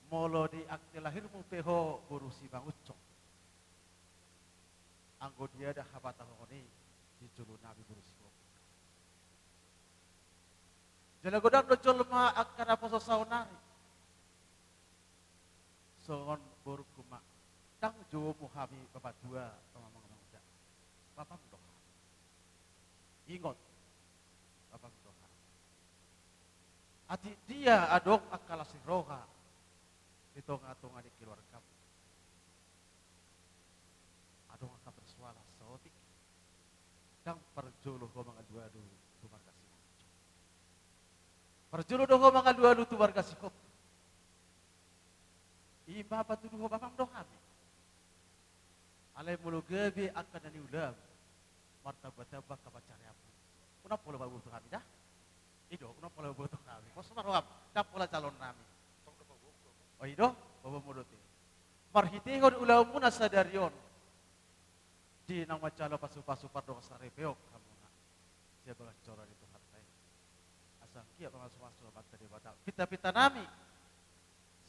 Molo di akte lahirmu pe ho boru Simangunsong, anggo diada hapatahongon i di jolo nami boru Sihombing. Jala godang do jolma angka naposo saonari. Songon borungku ma, ndang joumu hami bapatua, pamanguda. Bapam do hami. Ingot, bapam do hami. Atik dia adong angka las ni roha di tonga-tonga ni keluargam, adong angka persoalan saotik, ndang parjolo ho mangalualu tu marga Simangunsong. Parjolo do ho mangalualu tu marga Sihombing. Ima patuduhon bapam do hami. Alai molo gabe angka na niulam, martamba-tamba angka pansarianmu, unang pola paboto hami da. I do, unang pola paboto hami. Pos ma roham, ndang pola jaloon nami. O i do, paboa modot i. Marhitehon ulaonmuna sadari on, di naung manjalo pasu-pasu pardongansaripeon hamuna sian bagas joro ni Tuhanta i. Asa anggiat mamasu-masu Amanta Debata pinta-pinta nami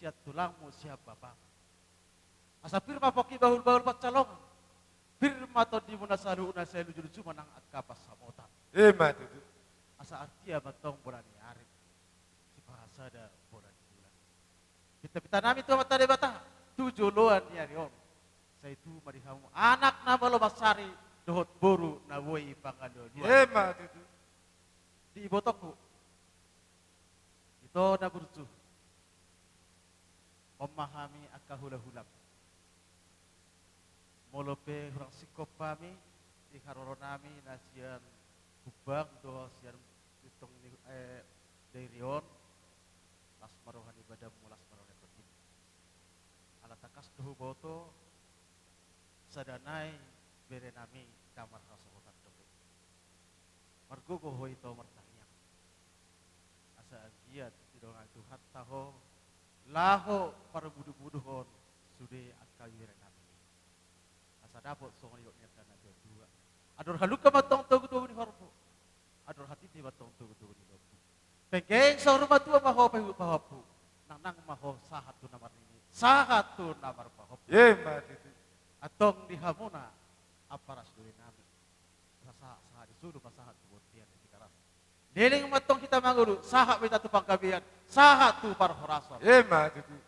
sian tulangmu, sian bapam. Asa pir ma pongki bahul-bahul pansalongan. Pir ma tondimuna saluhutna sai luju-luju manang angka pansamotan. Ima tutu. Asa artia ma tong bona ni ari, sipahasada bona ni bulan. Pinta-pinta nami tu Amanta Debata tu joloan ni ari on, sai tubu ma di hamu anak na malo mansari dohot boru na boi pangalualuan. Ima tutu. Di ibotongku, ito na burju, on ma hami angka hula-hulam. Molo pe hurang singkop hami di haroro nami na sian humbang dohot sian sintong ni, eh, dairi on, las ma roha ni badanmu, las ma roha ni tondim. Ala tangkas do huboto, sada nai bere nami ndang marhasohotan dope. Margogo ho ito martangiang, asa anggiat didongani Tuhanta ho laho parmudu-muduhon sude angka bere nami i. Asa dapot songon nidok ni angka na tua-tua. Andor halumpang ma tong togu-togu ni horbo. Andor hatiti ma tong togu-togu ni lombu. Penggeng saur matua ma ho pahompu. Nangnang ma ho sahat tu na marnini, sahat tu na marpahompu. Ima tutu. Antong di hamuna ampara sidoli nami, asa sahat-sahat ni solu ma sahat tu bontean ni Tigaras. Leleng ma tong hita mangolu, sahat ma hita tu panggabean, sahat tu parhorasan. Ima tutu.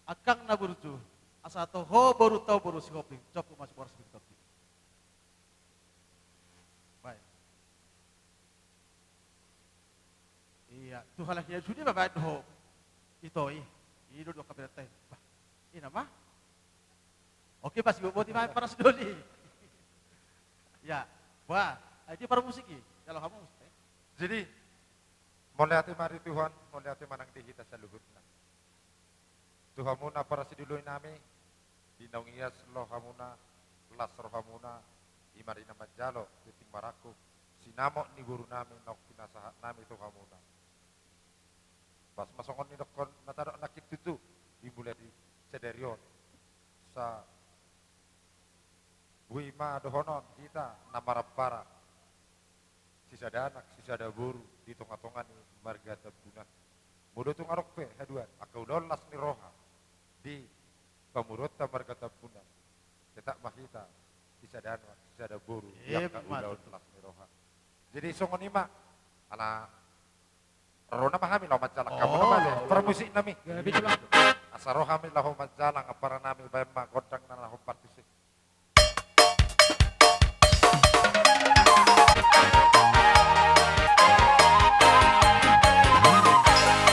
Angkang na burju, asa toho borunta on boru Sihombing, jompu ma siboras pintopi. Baik. Tu halak i sude ma baen dohot ito i. I do dohot kapiran tai. Bah, i nama. Oke, pas gue boti baen paras doli. Ya, bah, ai di parmusik i. Jalo hamu musik, eh. Jadi, mauliate ma di Tuhan, mauliate ma nang di hita saluhutna. Tu hamuna parsiduloi nami, di naung ias rohamuna, las rohamuna, i ma di na manjalo, tingting marangkup, sinamot ni boru nami, naung pinasahat nami tu hamuna. Pas ma songon nidokkon na tadok nangkin tutu, dimulai di sadari on. Sa Boi ma dohonon hita na marampara, sisada anak, sisada boru di tonga-tonga ni marga Tambunan. Molo tung adong pe haduan angka ulaon las ni roha di pamoruonta marga Tambunan, tetap ma hita sisada anak, sisada boru di angka ulaon las ni roha. Jadi songon i ma, ala ro nama hami laho manjalang, hamu nama do parmusik nami. Asa ro hami laho manjalang, ampara nami, baen ma gondang na laho partusing.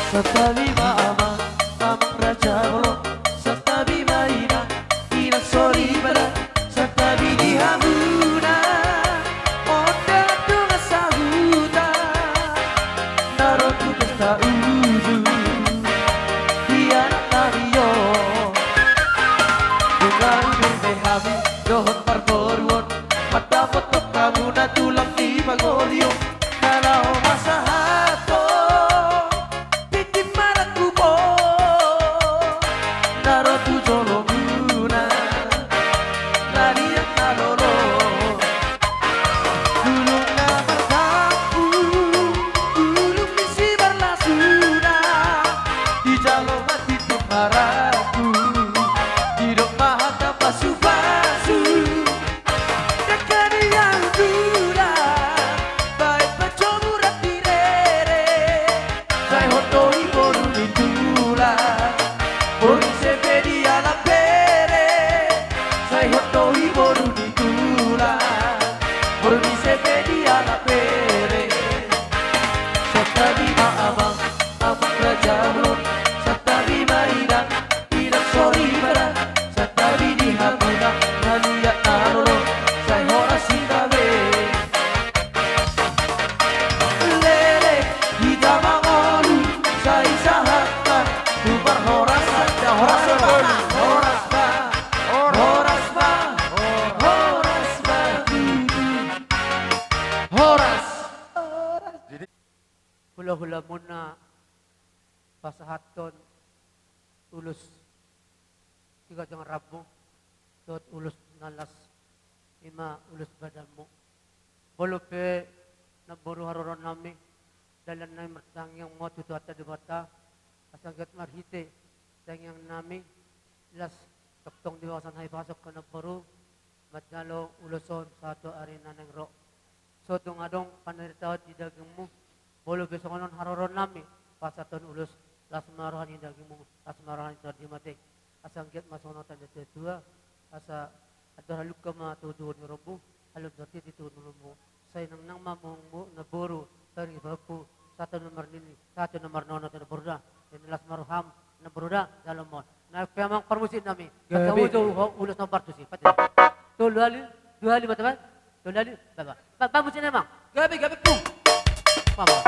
Santabi ma amang, amang raja bolon, santabi ma inang, inang soripada, santabi di hamuna, ondang dongan sahuta, na ro tu pesta ujung, di anak nami on. Nunga udur be hami dohot parboruon, mandapothon hamuna tulang di pangorion, na laho pasahathon tingting marangkup on, na ro tu jolomuna, na liat na lolo. Bulung na martampu, bulung ni simarlasuna, dijalo ma tingting marangkup, didok ma hata pasu-pasu. Dangka ni angguran, baen panjomuran di rere, sai hot do i boru ni tulang, boru ni Sepedia na bere, sai hot do i boru ni tulang, boru ni Sepedia na bere. Santabi ma amang, amang raja bolon, santabi ma inang, inang soripada, santabi di hamuna na liat na lolo, sai horas hita be. Leleng hita mangolu, sai sahat ma tu parhorasan. Horas ma, horas ma, horas ma, horas ma tutu. Horas. Jadi hula-hulamuna pasahathon ulos siganjang rambu dohot ulos na las, i ma ulos badanmu. Molo pe namboru, haroro nami, dalan nami martangiang ma tu Tuhanta Debata, asa anggiat marhite tangiang nami las tongtong dibahen hahipason tu namboru manjalo ulos on sahat tu ari na naeng ro. So tung adong panderitaon di dagingmu, molo pe songon on haroro nami, pasahathon ulos, las ma roha ni dagingmu, las ma roha ni tondim ate. Asa anggiat ma songon hata ni natua-tua, asa andor halumpang ma tu toru ni horongmu, alum torti di toru ni horongmu. Sai nangnang ma mungmung namboru, sai ring pahompu, sahat tu na marnini, sahat tu na marnono tu namboru da. Jadi las ma roham namboru da, jalo ma on. Nang pe amang parmusik nami. Gabe. Patahon jo ho ulos na partusing. Pati. Tolu hali, dua hali, bata, bata. Tolu hali, baba. Ba, ba, musik nami, amang. Gabe, gabe, pung. Papa.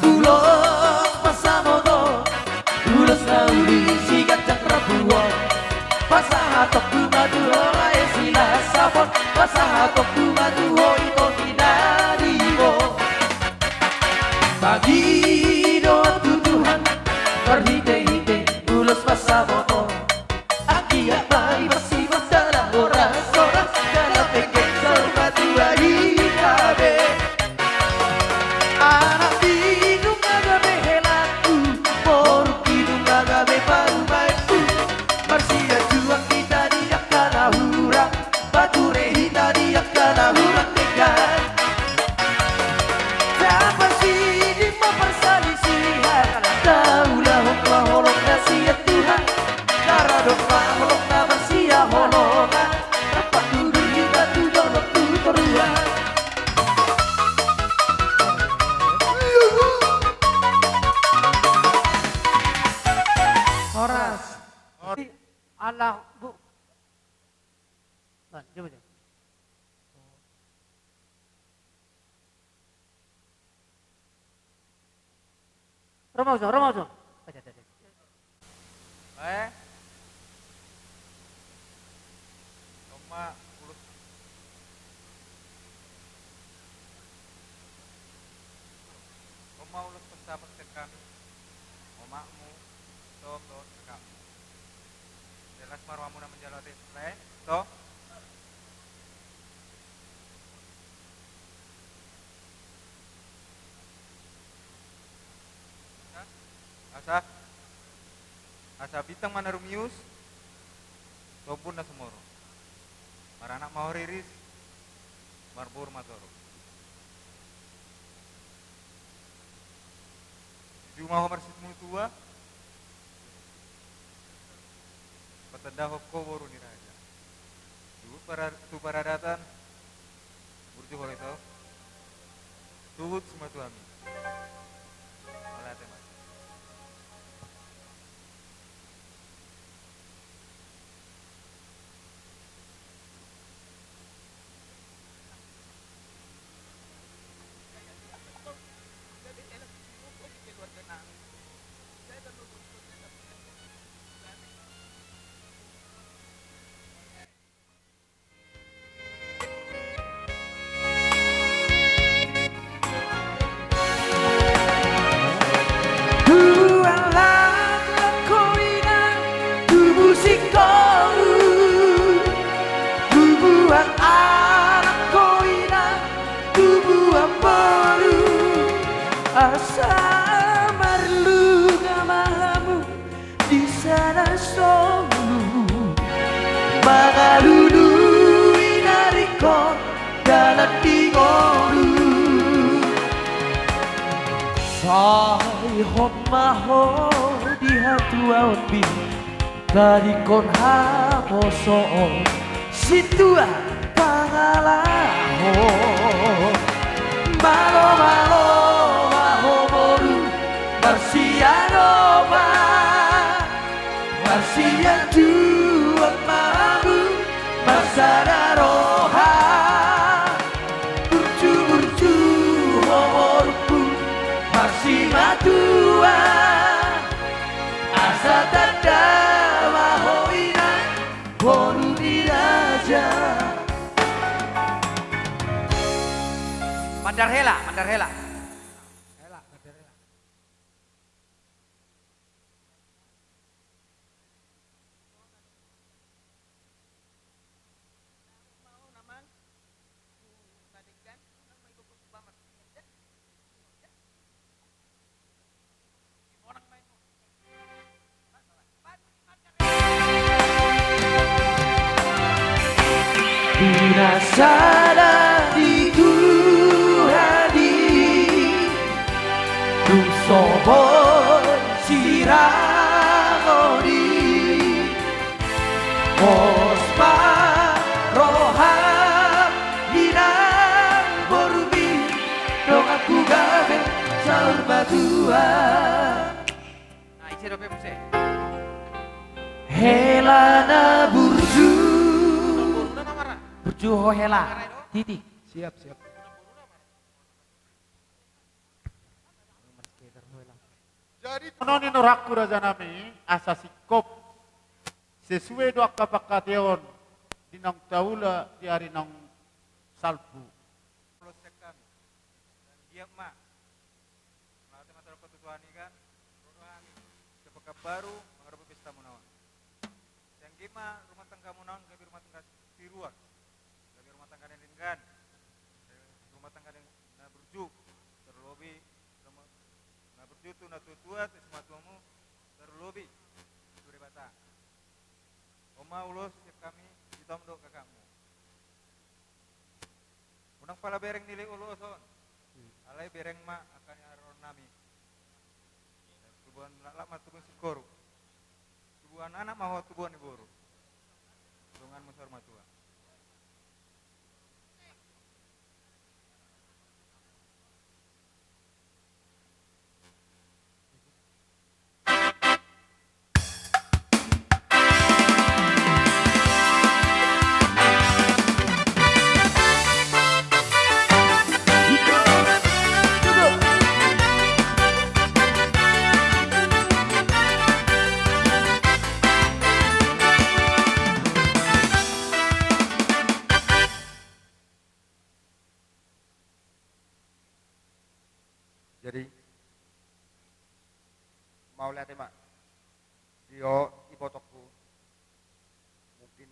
Ulos pasamot on, ulos na uli siganjang rambu on. Pasahatonku ma tu ho raja i Silasabon, pasahatonku ma tu ho ito ni dadi on. Pangidoan tu Tuhan, Ala bu. Nah, coba, coba. Ro ma uso, ro ma uso. Bae. Toma ulos. Toma ulos pencapat sian hami. Omakmu, ito, ito, kakakmu. Jelas ma rohamuna manjalo ate, Bae? Ito? Asa, asa bintang ma na rumius, sombun na sumorop. Maranak ma ho riris, marboru ma torop. Jujur ma ho marsimatua, patandahon ho boru ni raja. Tu para-, tu paradaton, burju ho ito. Suhut simatuami. Mauliate ma. Tubuan laklak ho inang, tubu singkoru, tubuan anak ho inang, tubuan boru, asa marlunga ma hamu di sana solu, mangalului na ringkot dalan di ngolu. Sai hot ma ho di hatuaon, bi tadingkon haposoon, sintua pangalaho. Malo, malo ma ho boru, marsiadopan, marsianjuan ma hamu, marsada roha. Burju, burju ho borungku, marsimatua, asa tanda ma ho inang, boru ni raja. Mandar hela, mandar hela. Hela, mandar hela. Di na sada di Tuhan i, dung so boi sirangodi, pos ma roham inang borumi, donganku gabe saur matua. Nah, ise dope muse? Hela na burju. Burju ho hela. Titi. Siap, siap. Jadi, songon i nurangku raja nami, asa singkop sesuai do angka pangkataion di naung taula di ari naung salpu. Ulos sian hami. Giat ma. Mauliate ma tu Tuhan i kan. Ro do hami sian Pekanbaru mangadopi pestamuna on. Sai anggiat ma rumah tanggamuna on gabe rumah tangga tiruan, gabe rumah tangga na denggan, rumah tangga na burju, tarlobi na burju tu natuatua, tu simatuamu, tarlobi tu Debata. On ma ulos sian hami, itom do kakakmu. Unang pala bereng ni leleng oloson. Hmm. Alai bereng ma angka ni haroro nami. Tubuan laklak ma tubuan singkoru. Tubuan anak ma ho tubuan ni boru. Donganmu saur matua. Mauliate ma. Io, ibotongku. Mungkin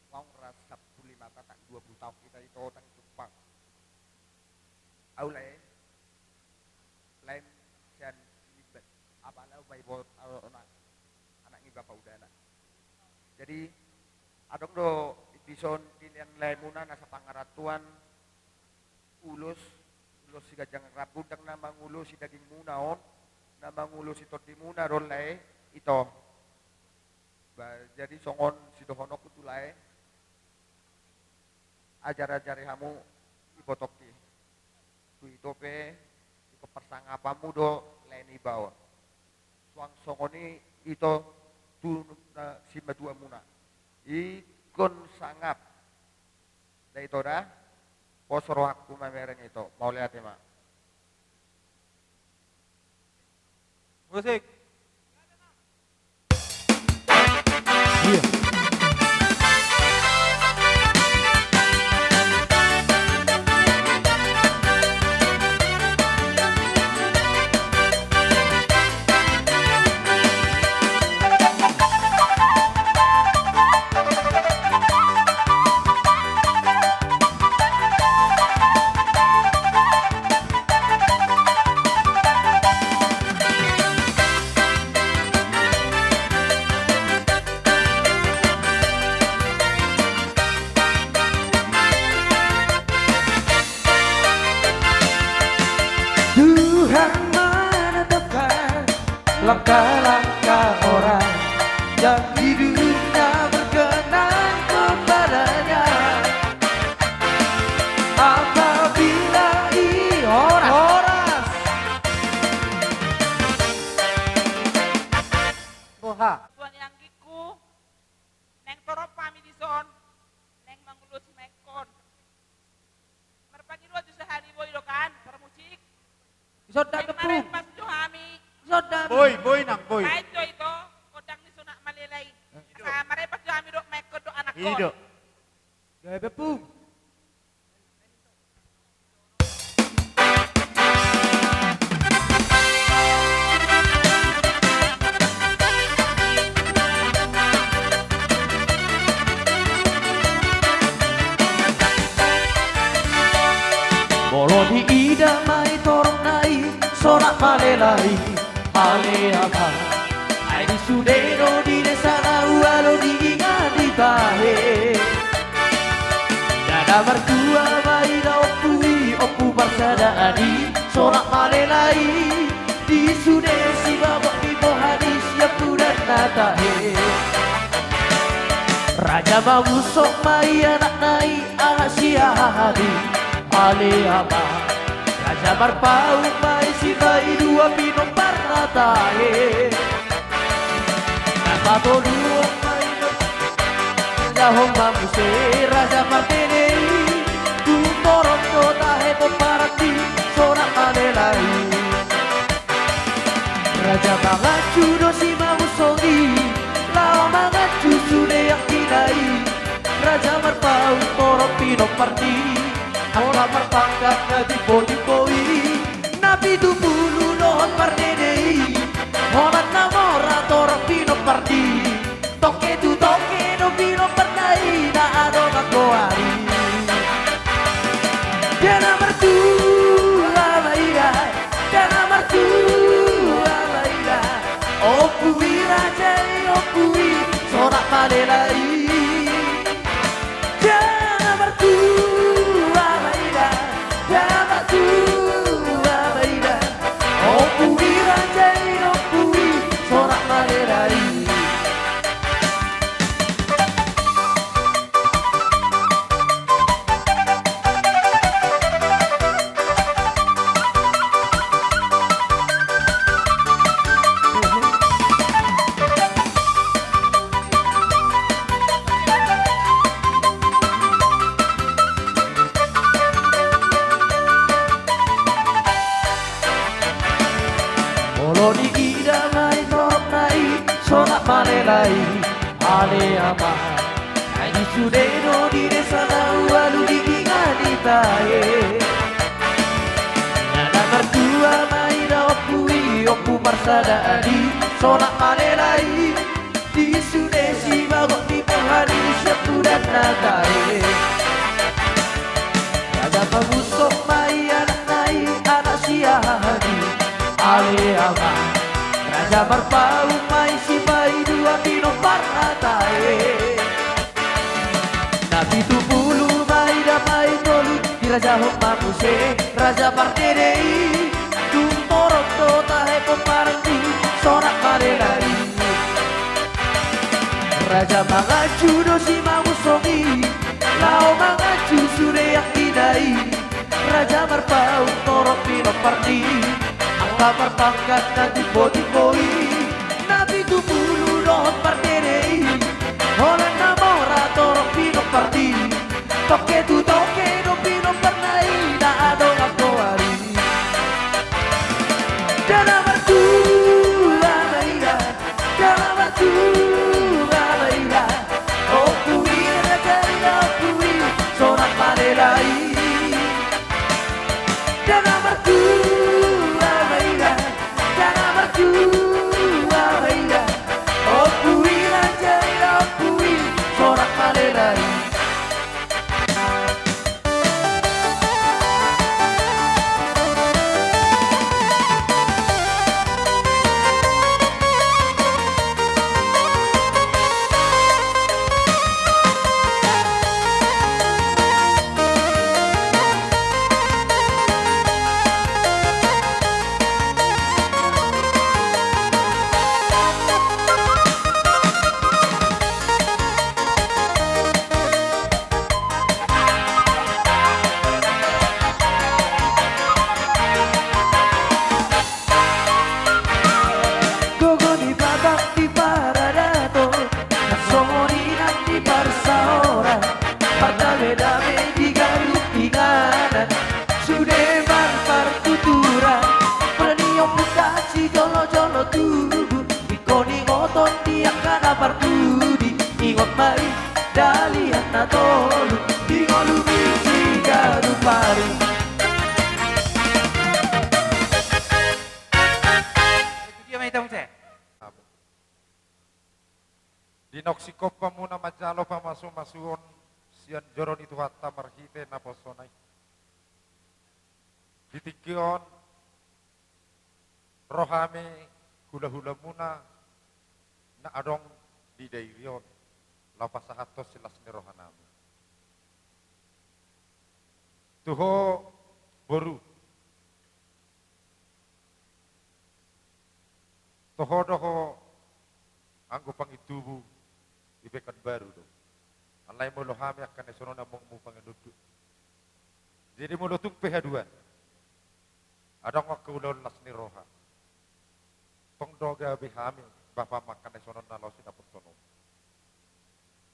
naung ra sampulu lima, tatap dua pulu taon hita, ito, ndang jumpang. Au lae, laem sian Silimbat. Apala au ma ibot, au, anak, anak ni bapa udana. Jadi, adong do dison dilehon laemuna na sapangarantoan, ulos, ulos siganjang rambu, ndang na mangulosi dagingmuna on, na mangulosi tondimuna do on lae, ito. Ba, jadi songon sidohononku tu lae, ajar-ajari hamu ibotongki. Tu ito pe, ingkon parsangapanmu do lae niba on. Suang songon i ito tu na simatuamuna. Ingkon sangap. Da ito da, pos rohangku mamereng ito. Mauliate ma. Musik. Iya. Tuhan menentukan langkah-langkah orang yang hidupnya berkenan kepada-Nya. Apabila i-, horas, horas. Boha. Tuhan i anggingku, naeng torop hami dison, naeng mangulosi ma ingkon. Marpangidoan tu sahali boi do kan, parmusik. Isonda. Naeng bepung. Marempas jo hami. Isonda. Boi, boi nang, boi. Baen jo ito, gondang ni Sonak Malela i. Eh. Asa marempas jo hami dohot ma ingkon dohot anakkon. I do. Gabe bepung. Molo diida ma i torop na i, Sonak Malela i, ale ama. Ai di sude do di desa na ualu di ingan di tahe. Ndada martua ma i da ompu i, ompu parsadaan i, Sonak Malela i, di sude sibabok ni boha ni siampudan na tahe. Raja Mamunsok ma i anakna i, anak si Ahadi, ale ama. Raja Marpaung ma i, si Baidua pinomparna tahe. Na patoluhon ma i do Raja Homa muse, Raja Martedei. Tung torop do tahe pomparan ni Sonak Malela i. Raja Mangancu do si Mamunsok i, laho mangancu sude angkina i. Raja Marpaung torop pinomparni, angka marpangkat na timbo-timbo i. Na pitu pulu dohot Martedei, Holan na Mora torop pinomparni. Tongke tu tongke do pinomparna i na adong angkoari. Dia na martua ma ida, dia na martua ma ida. Ompu i raja i, ompu i Sonak Malela i. Dia na martua ma ida, dia na martua ma ida. Ompu i raja i, ompu i Sonak Malela i. Molo diida ma i torop na i, Sonak Malela i, ale ama. Ai di sude do di desa na ualu di ingan di tahe. Ndada martua ma i da ompu i, Huparsada adi, sonang ma lela i, di sude sibagot ni boha ni sian tudan na tae. Raja pamunsok ma i anakna i, anak siahaan i, ale ama. Raja marpaung ma i sipaidua pinompar na tae. Na pitu pulu ma i dapotan tolu, dirajahon ma muse raja pardede i. Tung torop do tahe pomparan i, sonang ma lela i. Raja manganju do simamusong i, laho manganju sude angkina i. Raja marpaung torop pinomparna i, angka parpangkat na timbo-timbo i. Na pitu pulu dohot pardede i, holan na mora torop pinomparna i. Tongke tu tongke do pinomparna i, na adong angkoari. Dana martua ma ida, dana martua ma ida. Ompu i, raja i, ompu i, sonang ma lela i. Dana martua ma ida, dana martua ma ida. Ompu i, raja i, ompu i, sonang ma lela i. Gogo ni Batak di paradaton, songon i nang di parsaoran, pardamedame di ganup inganan, sude marpartuturan. Molo ni ompunta sijolo-jolo tubu, ingkon ingoton di angka na parpudi, ingot ma i. Dalihan na tolu di ngolu ni siganup ari. Di naung singkop hamuna manjalo pamasu-masuon sian joro ni Tuhanta marhite naposona i. Di tingki on ro hami hula-hulamuna na adong di dairi on, laho pasahathon silas ni rohanami tu ho boru. Toho do ho anggo pangintubu di Pekanbaru do. Alai molo hami angka na songon i amongmu panginunduk. Jadi molo tung pe haduan adong angka ulaon las ni roha, tong do gabe hami bapam angka na songon na laos i naposononmu.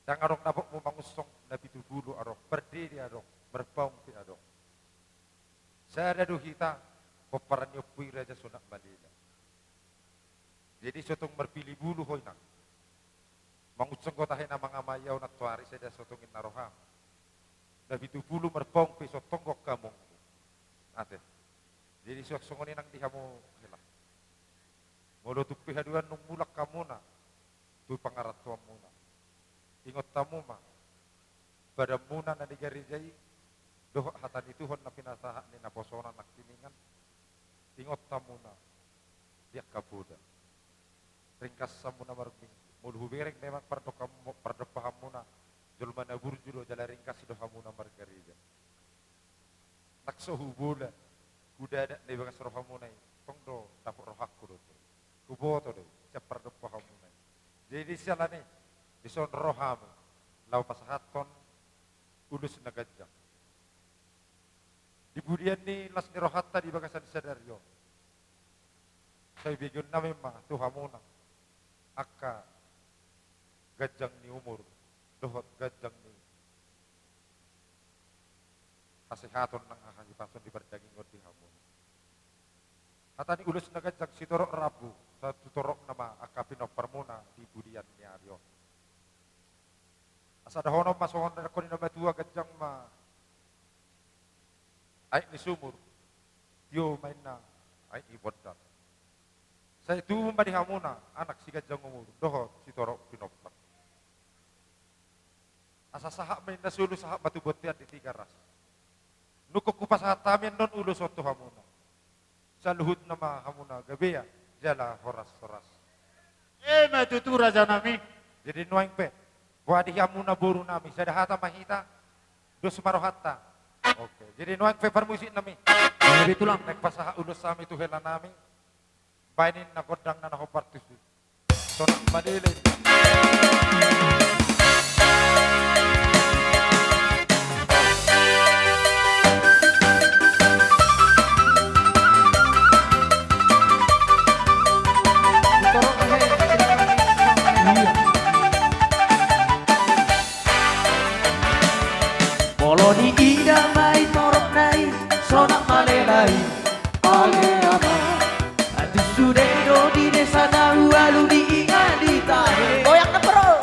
Ndang adong dapotmu mangunsong na pitu pulu adong, pardede adong, marpaung pe adong. Sada do hita pomparan ni Ompu i Raja Sonak Malela. Jadi so tong marpilih bulu ho inang. Mangunsong do tahe na mangamai au nantoari, sada so tong inna roham. Na pitu pulu marpaung pe so tong do angka amongmu. Ate. Jadi so songon i nang di hamu hela. Molo tung pe haduan nunga mulak hamuna tu pangarantoanmuna, ingot hamu ma badanmuna na di gareja i dohot hata ni Tuhan na pinasahat ni naposona nangkiningan. Ingot hamuna di angka poda. Ringkas hamuna marminggu. Molo hubereng memang pardompahan, pardompahanmuna jolma na burju do jala ringkas do hamuna margareja. Nang so hubola, hudadak na di bagas rohamuna i, tong do dapot rohangku do tu. Huboto do i sian pardompahanmuna i. Jadi siala ni i, dison ro hami laho pasahathon ulos na ganjang di pudian ni las ni rohanta di bagasan sadari on. Sai begeonnami ma tu hamuna angka ganjang ni umur dohot ganjang ni hasehaton nang hahipason di pardagingon di hamuna. Hata ni ulos na ganjang sitorop rambu, satutorop nama angka pinomparmuna di pudian ni ari on. Asa dohonon ma songon na nidok ni na matua, ganjang ma aek ni sumur, tio ma inna aek ni bondar. Sai tubu ma di hamuna anak si ganjang umur dohot si torop pinompar. Asa sahat ma inna solu, sahat ma tu bontean di Tigaras. Nunga hupasahat hami annon ulos on tu hamuna. Saluhutna ma hamuna gabe jala horas-horas. Ima tutu rajanami. Jadi nuaeng pe, boha di hamuna borunami, sada hata ma hita, dos ma rohanta. Oke, jadi nuaeng pe parmusiknami. Jadi tulang. Naeng pasahat ulos hami tu helanami. Baen ninna gondang na hombar tusi. Sonak malele. Molo diida ma i torop nai, sonak malele i. Ale ama. Atik sude do di desa na ualu diingot di tahe. Goyang na bro.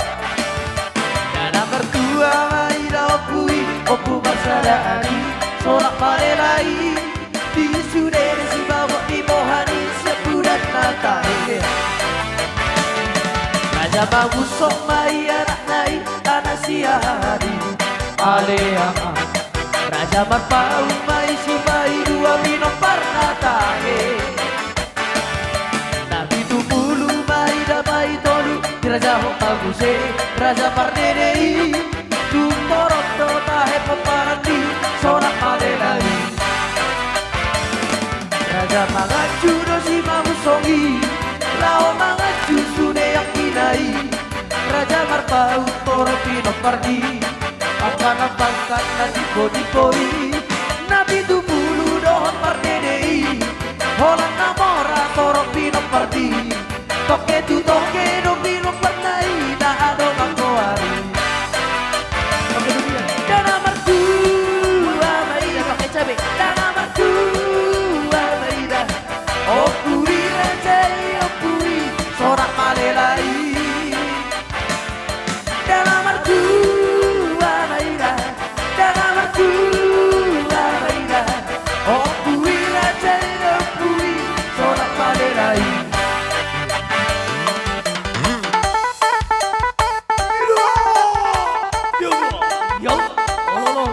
Ndada martua ma i da ompu i, ompu marsadaan i, sonak malele i. Di sude do sibagot ni boha ni siampudan na tahe. Raja Mamuson ma i anakna i, anak si Hadi. Ale ama. Raja Marpaung ma i sipaidua pinompar na tahe. Na pitu pulu ma i da ma i tolu, dirajahon ma muse Raja Pardede i. Tung torop do tahe pomparan i, sonak malele i. Raja Manganju do si Mamuson i, laho manganju sude angkina i. Raja Marpaung torop pinompar i, angka na pangkat na jipojipoi, na pitu pulu dohot Pardede i, holan na mora torop pinompar i, toke tu toke do pinomparna i, na adong angkoari. Ndada martua ma i da, pakai cabe. Ndada martua ma i da. Ompu i raja i, ompu i, sonak malele i. Ndada martua ma i da, ndada martua ma i da. Ompu i raja i, ompu i, sonak malele i. Yo, yo, olo, olo.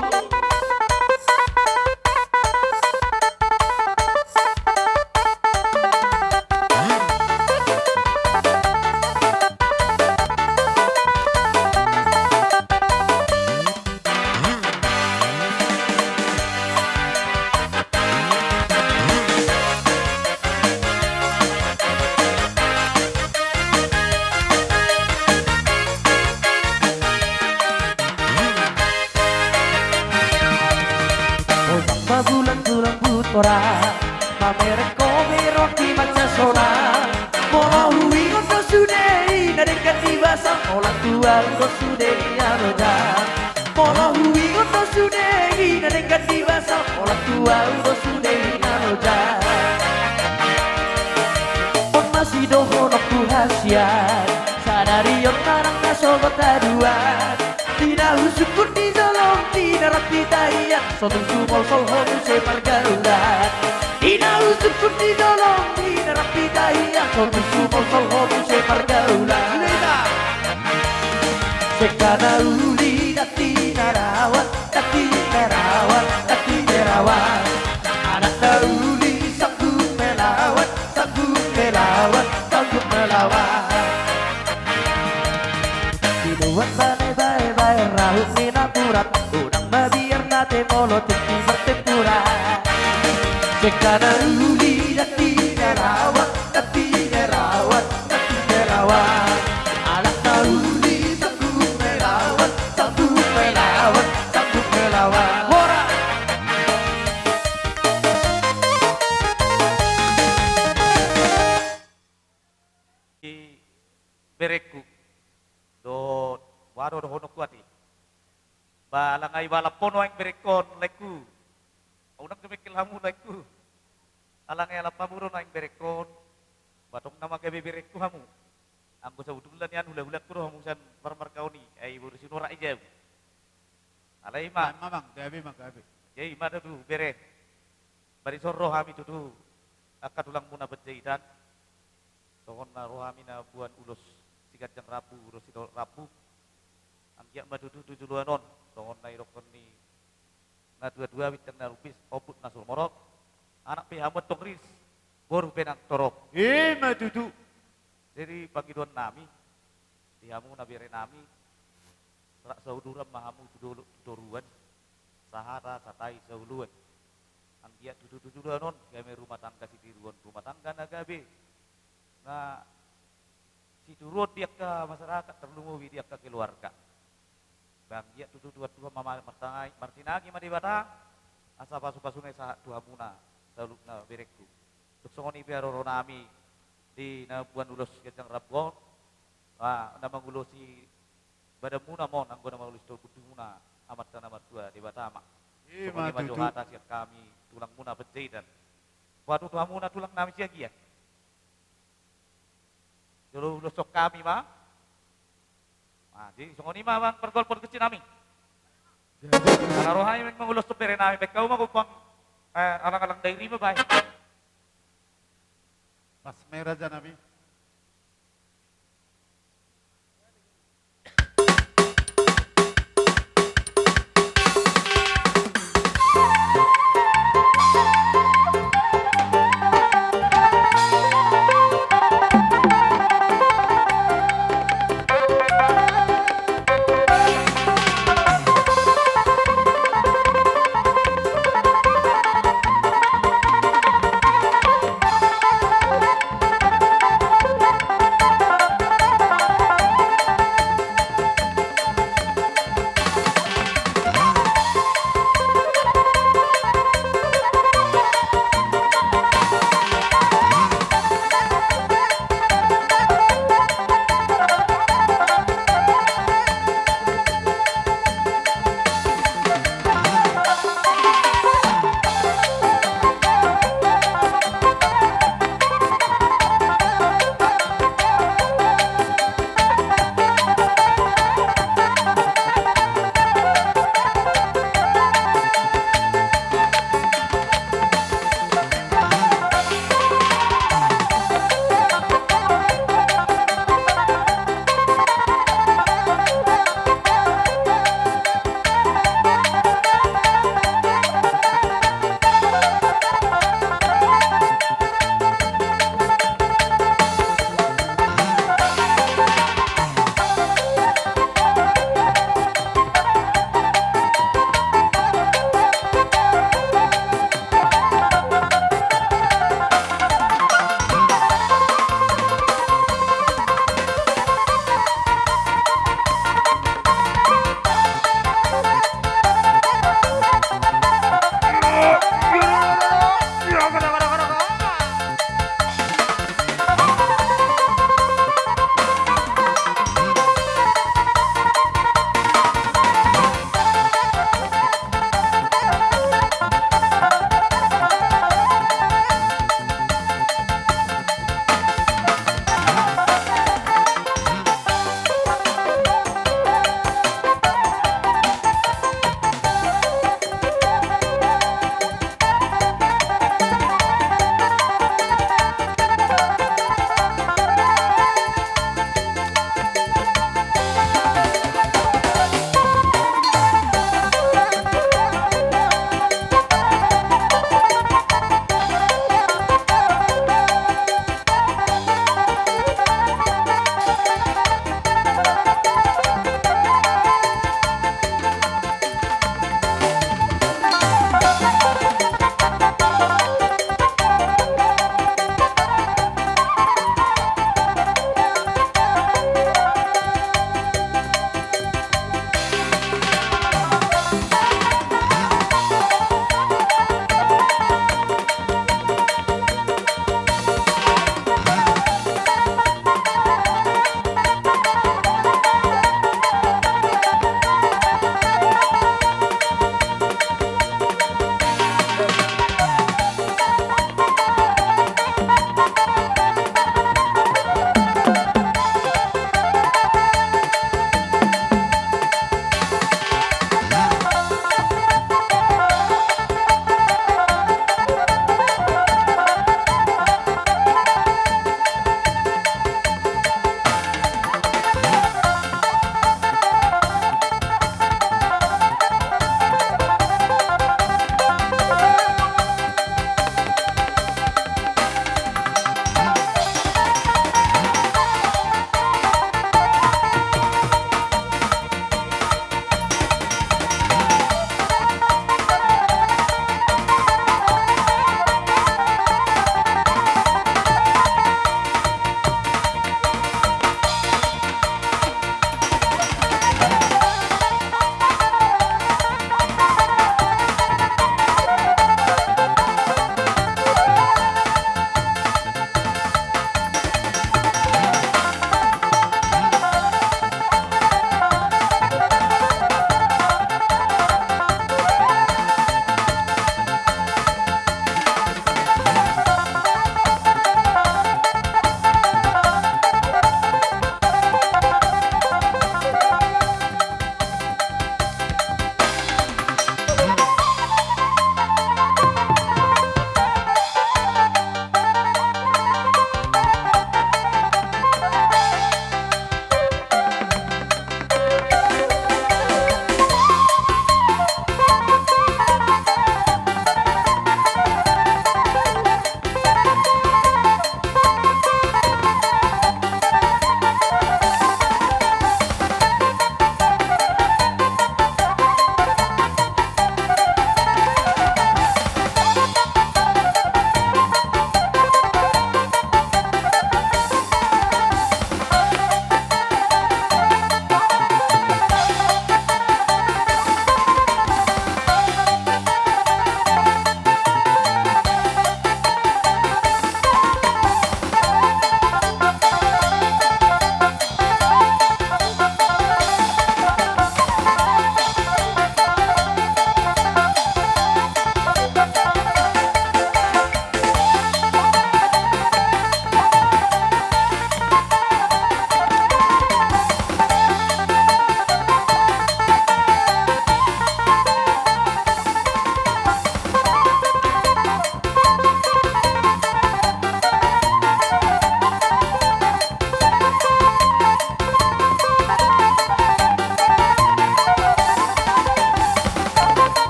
Otak ma bulan-bulan butora, mamereng ho berok di mansasona. Molo huingot do sude i na denggan di basa, holan tuau do sude i na loja. Molo huingot do sude i na denggan di basa, holan tuau do sude i na loja. On ma sidohononku hasian, sadari on manang na sogot haduan. Di na husungkun di jolom, di na rap hita hian, so tung sumolsol ho muse pargaulan. Di na husungkun di jolom, di na rap hita hian, so tung sumolsol ho muse pargaulan. Seka na uli dati na rawan, dati na rawan, dati na rawan. Anak na uli sanggup melawan, sanggup melawan, sanggup melawan. Dibuat bane bae-bae rahut ni napuran, unang mabiar na te molo tingki martempuran. Seka na uli dati na rawan, dati na rawan, dati na rawan. Anak na uli sanggup melawan, sanggup melawan, sanggup melawan. Mora. I berengku. Dohot, boha do dohononku ate. Ba, ala nga i balap ho nuaeng berengkon, laengku. Unang gabe mengkel hamu, laengku. Ala nga i alap hamu do nuaeng berengkon. Ba tong nama gabe berengku hamu. Anggo sabutulna nian hula-hulangku do hamu sian parmarkaon i, ai boru Sinurat i jabu. Alai ma. Mamang, gabe ma, gabe. Jadi ma tutu, bere. Ba dison ro hami tutu, angka tulangmuna Panjaitan. Songon na rohami na boan ulos siganjang rambu, ulos sidok rambu. Anggiat ma tutu tu joloan on, songon na idokkon ni na tua-tua bintang na rumpis, ombun na sumorop, anak pe hamu antong riris, boru pe nang torop. I ma tutu. Jadi pangidoan nami di hamu na bere nami, sahat sauluran ma hamu tu dolok tu toruan, sahata satai saoloan. Anggiat tutu tu joloan on, gabe rumah tangga sitiruon, rumah tangga na gabe, na sitiruon di angka masyarakat, tarlumobi di angka keluarga. Ba anggiat tutu Tuhan, Tuhan ma martangi, martinangi ma Debata, asa pasu-pasuna i sahat tu hamuna saluhutna berengku. Tung songon i pe haroro nami di na boan ulos siganjang rambu on, ah, na mangulosi badanmuna ma on, anggo na mangulosi togu-togumuna, Amanta na martua Debata ma. I ma tutu. Songon i ma jo hata sian hami, tulangmuna Panjaitan. Boha tutu hamuna tulang nami Siagian? Jolo uloshon hami ma. Ah, jadi songon i ma amang pargol pargonsi nami. Ala roha i ma manguloshon bere nami, baen hamu ma gombang, eh, alang-alang dairi ma baen. Pas ma i raja nami.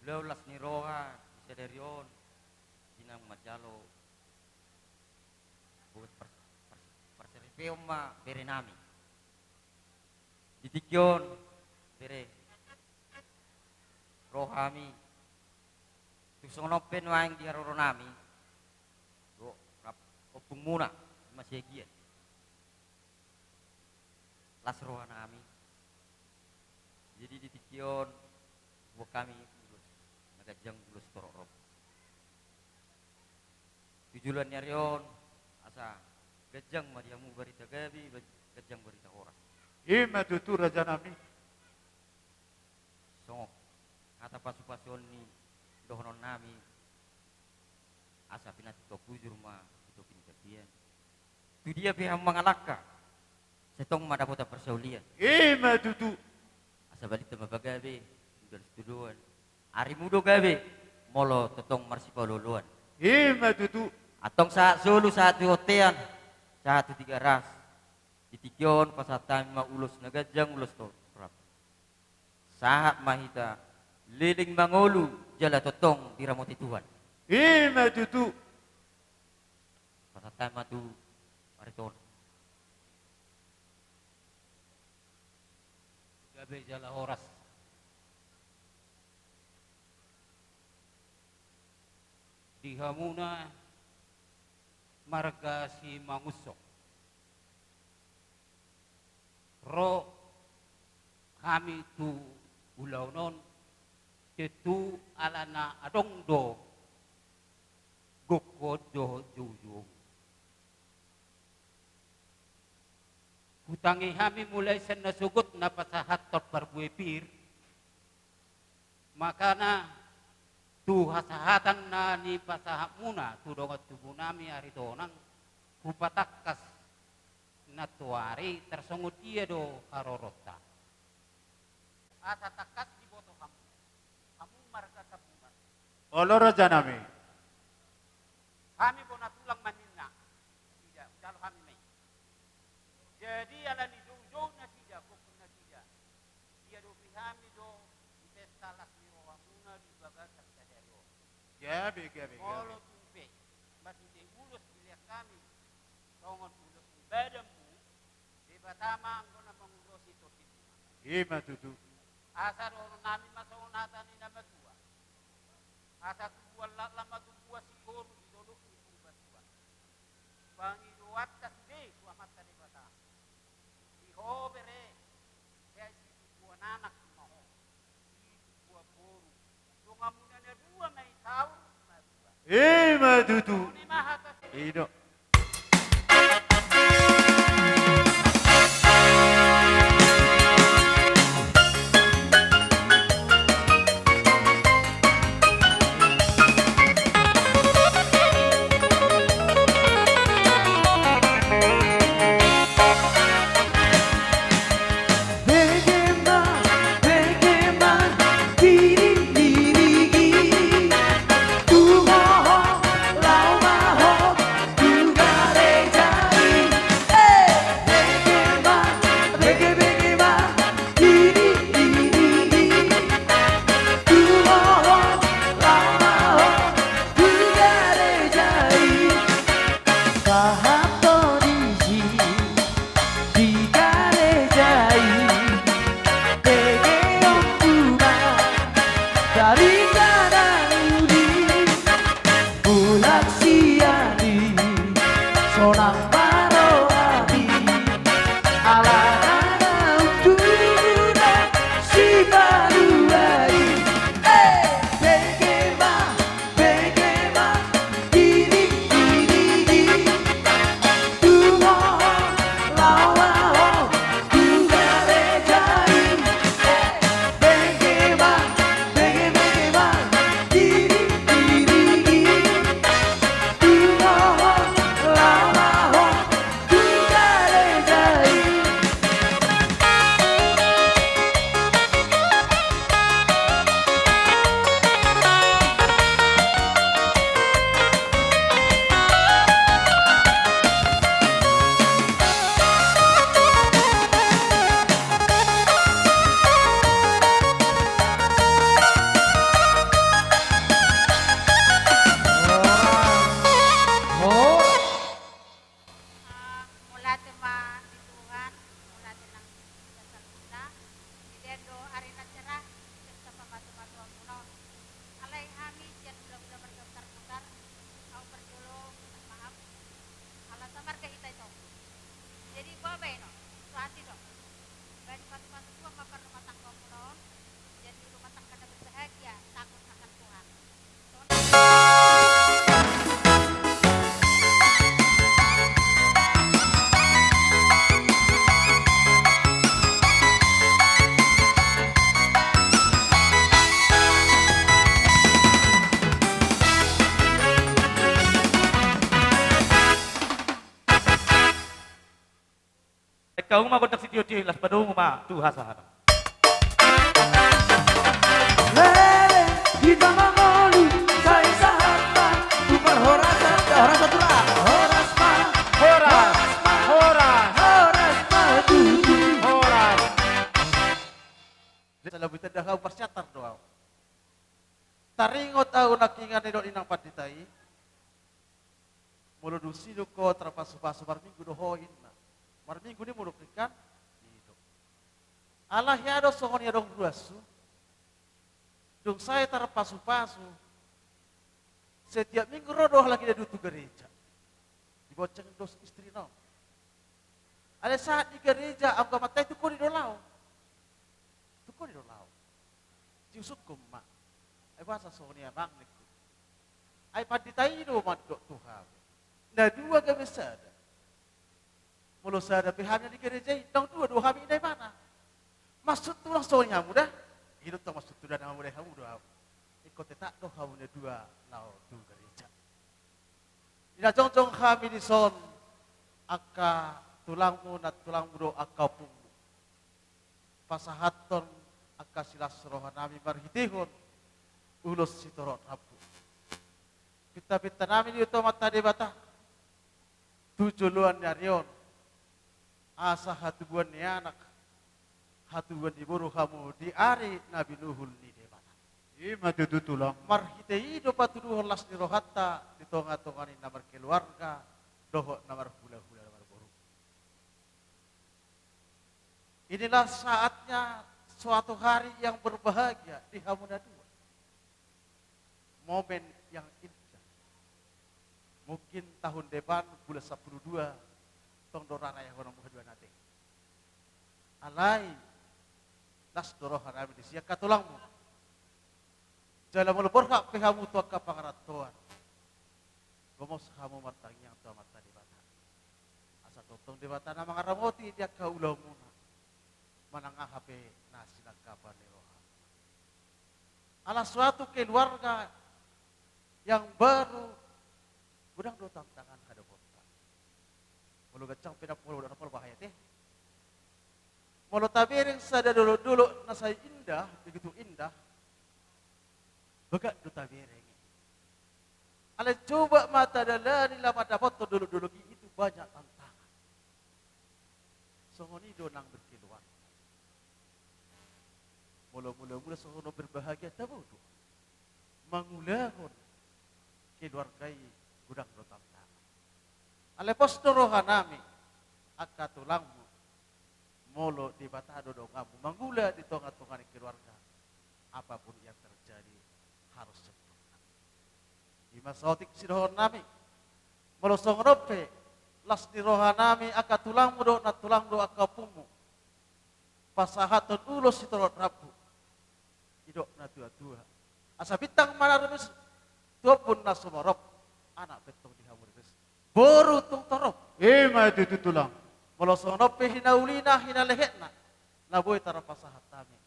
Las ni roha di sadari on, sinamot manjalo bogas pars-, pars-, parsaripeon ma bere nami. Di tingki on, bere, ro hami. Tung songon on pe nuaeng di haroro nami, dohot rap-, ompungmuna, i ma si Agian. Las roha nami. Jadi di tingki on, huboan hami ulos na ganjang, ulos torop. Tu joloan ni ari on, asa ganjang ma di hamu barita gabe, ganjang barita horas. I ma tutu, raja nami. Songon hata pasu-pasuon ni dohonon nami, asa pinantikhon bujur ma sitopin tapian. Tu dia pe hamu mangalangka, sai tong ma dapotan parsaulian. I ma tutu. Asa balintang ma pagabe, hundul situdoan. Arimu do gabe, molo tongtong marsipaolo-oloan. I ma tutu. Antong sahat solu, sahat tu bontean, sahat tu Tigaras. Di tingki on pasahat hami ma ulos na ganjang, ulos torop. Sahat ma hita leleng mangolu jala tongtong diramoti Tuhan. I ma tutu. Pasahat hami ma tu Aritonang. Gabe jala horas di hamuna marga Simangunsong. Ro hami tu ulaon on, tontu alana adong do gokhon dohot joujou. Hutangi hami mulai sian na sogot na pasahathon parbue pir, makana tu hasahatan na nipasahatmuna tu dongan tubu nami Aritonang, hupatangkas nantoari tarsongon dia do haroronta. Asa tangkas diboto hamu, hamu marga Sabungan. Olo, raja nami. Hami bona tulang ma ninna nasida, hujalo hami ma i. Jadi alani joujou nasida, gokhon nasida, diadopi hami do di pesta las ni rohamuna di bagasan sadari on. Gabe, gabe, gabe. Molo tung pe marhite ulos dilean hami songon ulos ni badanmu, Debata ma anggo na mangulosi tondimuna. I ma tutu. Asa dohonon nami ma songon hata ni na matua: Asa tubuan laklak ma tumpuan singkoru di dolok ni Purbatua. Pangidoanta sude tu Amanta Debata. Di ho bere, sai situmbuan anak ma ho, situmbuan boru. Donganmuna na dua ma i saur matua. I ma tutu. Songon i ma hata. I do. Padomu ma gondang sitio-tio, las padomu ma tu hasahatan. Lele, hita mangolu, sai sahat ma tu parhorasan. Horas ma tulang. Horas ma. Horas. Horas ma. Horas ma tutu. Horas. Sala bita da hau parsiatar do au. Taringot au nangkiningan ni dok ni nang pandita i. Molo dung sidung ho tarpasu-pasu marminggu do ho inna. Marminggu ni molo kan? I do. Ala hea do songon i adong ruashu. Dung sae tarpasu-pasu. Setiap minggu ro do halak i na dua tu gareja. Dibonceng dos istrina on. Alai sahat di gareja anggo amanta i tu koni do laho. Tu koni do laho. Diusukkon ma. Ai boasa songon i amang ningku. Ai pandita i do mandok tu hami. Na dua gabe sada. Molo sada pe hami na di gareja i, ndang dua do hami inna ibana. Maksudhu ndang songon i hamu da? I do tong maksudhu da, na mamodai hamu do au. Ingkon tetap do hamu na dua laho tu gareja. Di na jongjong hami dison angka tulangmu, nantulangmu dohot angka ompungmu. Pasahathon angka silas rohanami marhitehon ulos sitorop rambu. Pinta-pintanami di tu Amanta Debata tu joloan ni ari on, asa hatubuan ni anak, hatubuan ni boru hamu di ari na binuhul ni Debata. I ma tutu tulang. Marhite i do patuduhon las ni rohanta di tonga-tonga ni na markeluarga dohot na marhula-hula na marboru. Inilah saatnya suatu hari yang berbahagia di hamu na dua. Momen yang indah. Mungkin tahun depan bulan sapuluh dua tong do rarayahononmu haduan ate. Alai las do rohanami disi angka tulangmu. Jala molo borhat pe hamu tu angka pangarantoan, gomos hamu martangiang tu Amanta Debata. Asa tongtong Debata na mangaramoti di angka ulaonmuna, manang aha pe na sinangkapan ni rohamuna. Ala suatu keluarga yang baru, godang do tantangan hadophonta. Molo ganjang pe na pola, na pola bahaya te. Molo tabereng sada dolok-dolok na sai indah, begitu indah, bagak do tabereng i. Alai coba ma tadalani laho mandapothon dolok-dolok i, itu banyak tantangan. Songon i do nang berkeluarga. Molo mula-mula songon on berbahagia, tabo do mangulahon keluarga i, godang do tantangan. Alai pos do rohanami angka tulangmu. Molo Debata do donganmu mangula di tonga-tonga ni keluarga, apapun yang terjadi harus sempurna. I ma saotik sidohononnami. Molo songon on pe las ni rohanami angka tulangmu dohot nantulangmu dohot angka ompungmu, pasahathon ulos sitorop rambu. Didok na tua-tua, asa bintang ma na rumiris tu ombun na sumorop, anak pe tong di hamu riris, boru tong torop. I ma tutu tulang. Molo songon on pe hinaulina, hinalehetna na boi tarpasahat hami,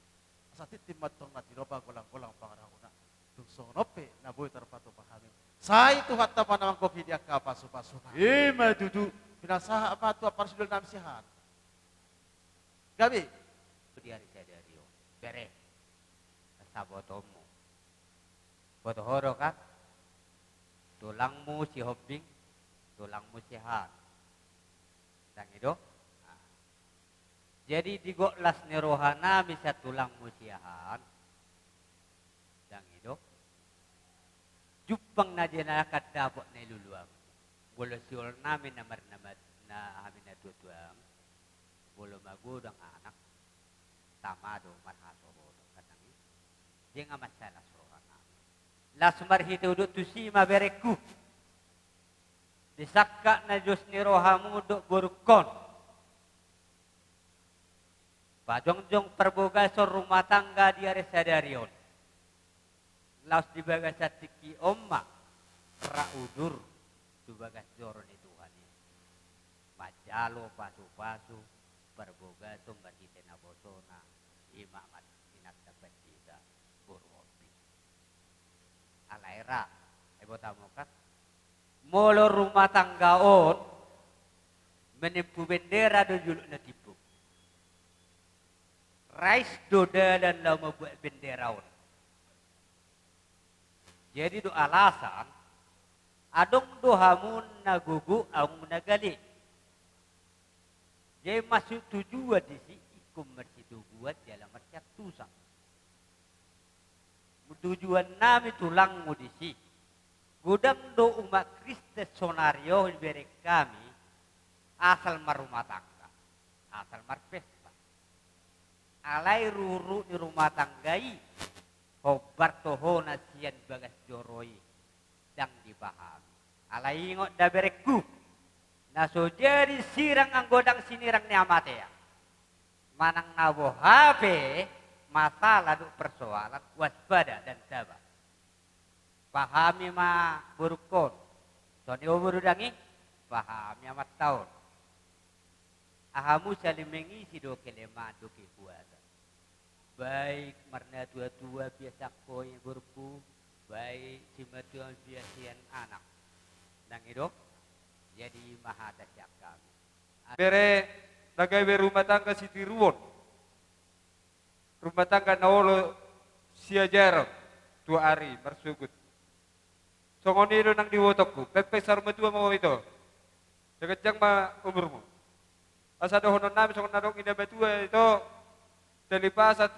asa tintin ma tong na tinompa, golang-golang pangarahutna. Tung songon on pe na boi tarpatupa hami, sai Tuhanta ma na manggohi di angka pasu-pasuna. I ma tutu. Pinasahat ma tu ampara sidoli nami siahaan. Gabe. Di ari sadari on, bere, sabotoonmu. Boto ho do kan? Tulangmu Sihombing, tulangmu Siahaan. Ndang i do? Nah. Jadi di gok las ni rohanami sian tulangmu Siahaan. Ndang i do? Jumpang na di na akan dapot na i luluang. Molo siolnami na mar-, na mar-, na hami na tua-tua, molo magodang anak, tama do marhasohotan, kan ndang i? Dia nga mansai las rohanami. Las marhite hudok tusi ma berengku. Di sangkap na dos ni rohamu dohot borungkon. Pajongjong parbogason rumah tangga di ari sadari on. Laos di bagasan tingki on ma ra udur tu bagas joro ni Tuhan i. Manjalo pasu-pasu parbogason marhite nabosona, i ma inanta pandita boru Hombing. Alai ra, ai boto hamu kan? Molo rumah tangga on, menempuh bendera do jolok na timbo. Rais do dalan laho mambuat bendera on. Jadi do alasan, adong do hamu na gogo, ahu na gale. Jadi maksud tujuan disi, ingkon marsitoguan jala marsiantusan. Tujuan nami tulangmu disi, godang do umat Kristen sonari on dibereng hami, asal marrumah tangga, asal marpesta. Alai ruhut ni rumah tangga i, hombar tohona sian bagas joro i, ndang dipahami. Alai ingot da berengku, na so jadi sirang anggo ndang sinirang ni amatean. Manang na boha pe masalah dohot persoalan, waspada dan sabar. Pahami ma borungkon. Songon i ho boru dang i, pahami amanta on. Hamu saling mengisi do kelemahan dohot kekuatan. Baik marnatuatua biasa ho i borungku, baik simatua biasa sian anak. Nang i do, jadi ma hata sian hami. Bere, na gabe rumah tangga sitiruon. Rumah tangga na olo siajaron tu ari marsogot. Songon i do nang di uotonku, pengpeng saur matua ma ho ito. Sai ganjang ma umurmu. Asa dohonon nami songon na dok ni na matua ito, talipasa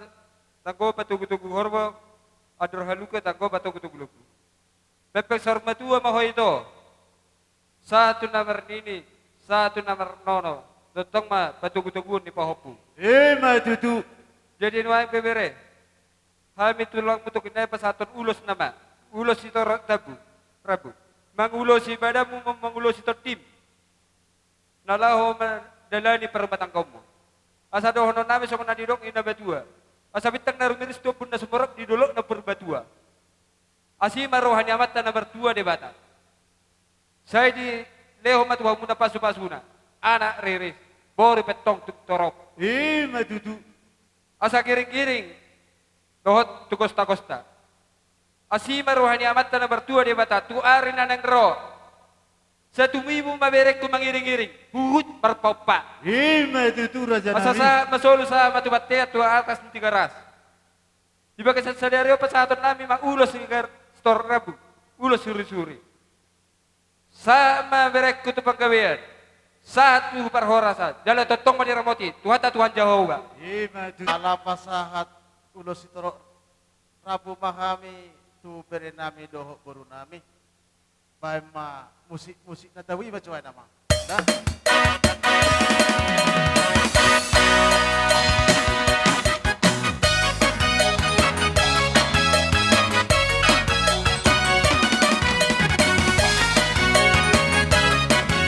tanggo patogutogu horbo, andor halumpang tanggo patogutogu lombu. Pengpeng saur matua ma ho ito. Sahat tu na marnini, sahat tu na marnono, tongtong ma patogutoguon ni pahompu. Ima tutu. Jadi nuaeng pe bere, hami tulangmu tok i nai pasahathon ulos nama, ulos sitorop rambu, rambu. Mangulosi badanmu, mangulosi tondim. Na laho mandalani parrumatanggaonmu. Asa dohonon nami songon na didok ni na matua. Asa bintang na rumiris tu ombun na sumorop di dolok na Purbatua. Asi ma roha ni Amanta na martua Debata. Sai dilehon ma tu hamuna pasupasuna, anak riris, boru pe tong tung torop. Ima tutu. Asa giringgiring dohot tu gostagosta. Asi ma roha ni Amanta na martua Debata tu ari na naeng ro. Sai tumibu ma berengku mangiringiring, huhut marpaupau. Ima tutu raja nami. Asa sahat ma solu sahat ma tu bontean tu atas ni Tigaras. Di bagasan sadari on pasahaton nami ma ulos sitorop rambu, ulos surisuri. Sahat ma berengku tu panggabean, sahat tu parhorasan, jala tongtong ma diramoti Tuhanta Tuhan Jahowa. Ima tutu. Ala pasahat ulos sitorop rambu ma hami tu bere nami dohot boru nami. Baen ma musik-musik na tabo i ma coba nama. Dah.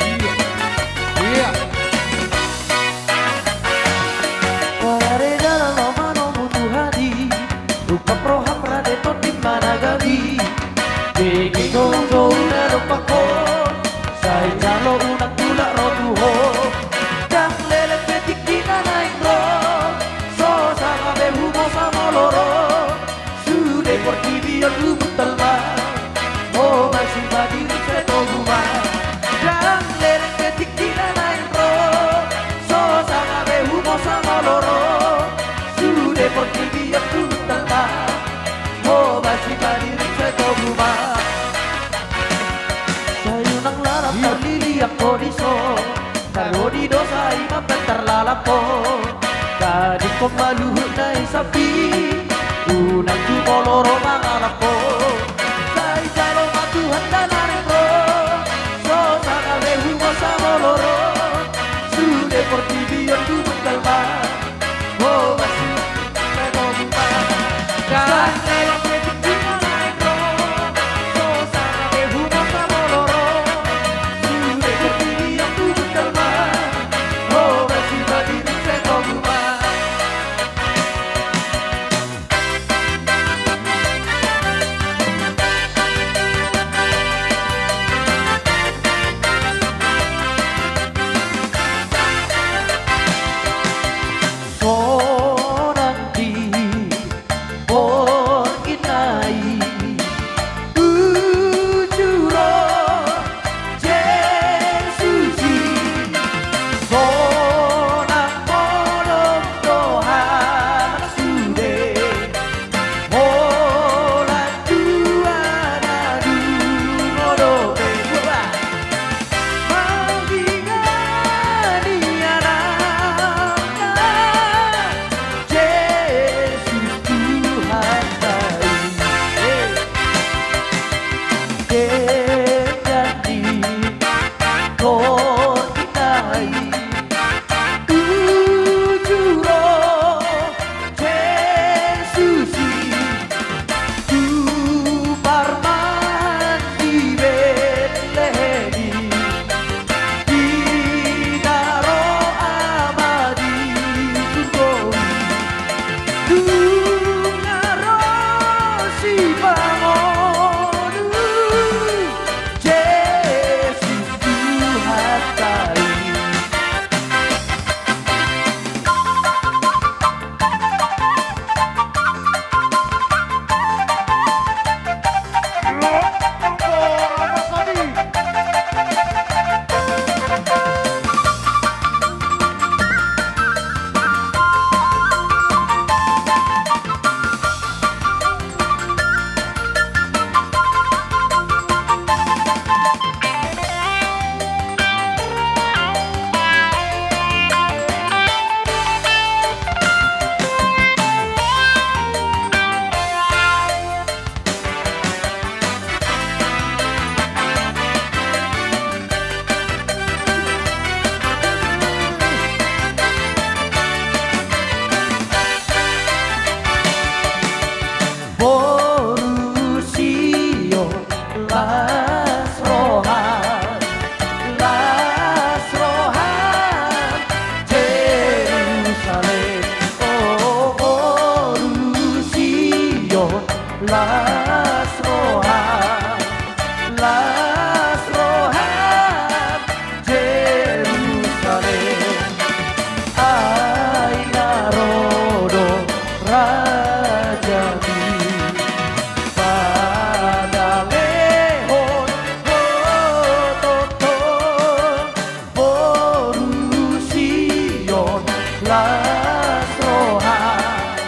Iya. Iya. Parade dalan ro manomu Tuhan i, ungkap roham rade tondim managabi. Dengke goujou na dompak ho, sai jalo unang tulak ro tu ho. Ndang leleng pe tingki na naeng ro, so sanga be humosa molo ro. Sude portibi on hubuntal ma, ho ma sipadiri sai togu ma. Ndang leleng pe tingki na naeng ro, so sanga be humosa molo ro. Sude portibi on hubuntal ma, ho ma sipadiri sai togu ma. Sai unang lalap tarliliang ho dison, jalo di dosa i ma pe tarlalap ho. Gadingkon ma luhut na i sambi, unang tu molo ro mangalap ho. Sai jalo ma Tuhanta na naeng ro, so sanga be humosa molo ro. Sude portibi on hubuntal ma. Sonang di bor Las roham, las roham, Jerusalem. Ai na ro do rajami, padalehon ho tongtong. Boru Sion, las roham,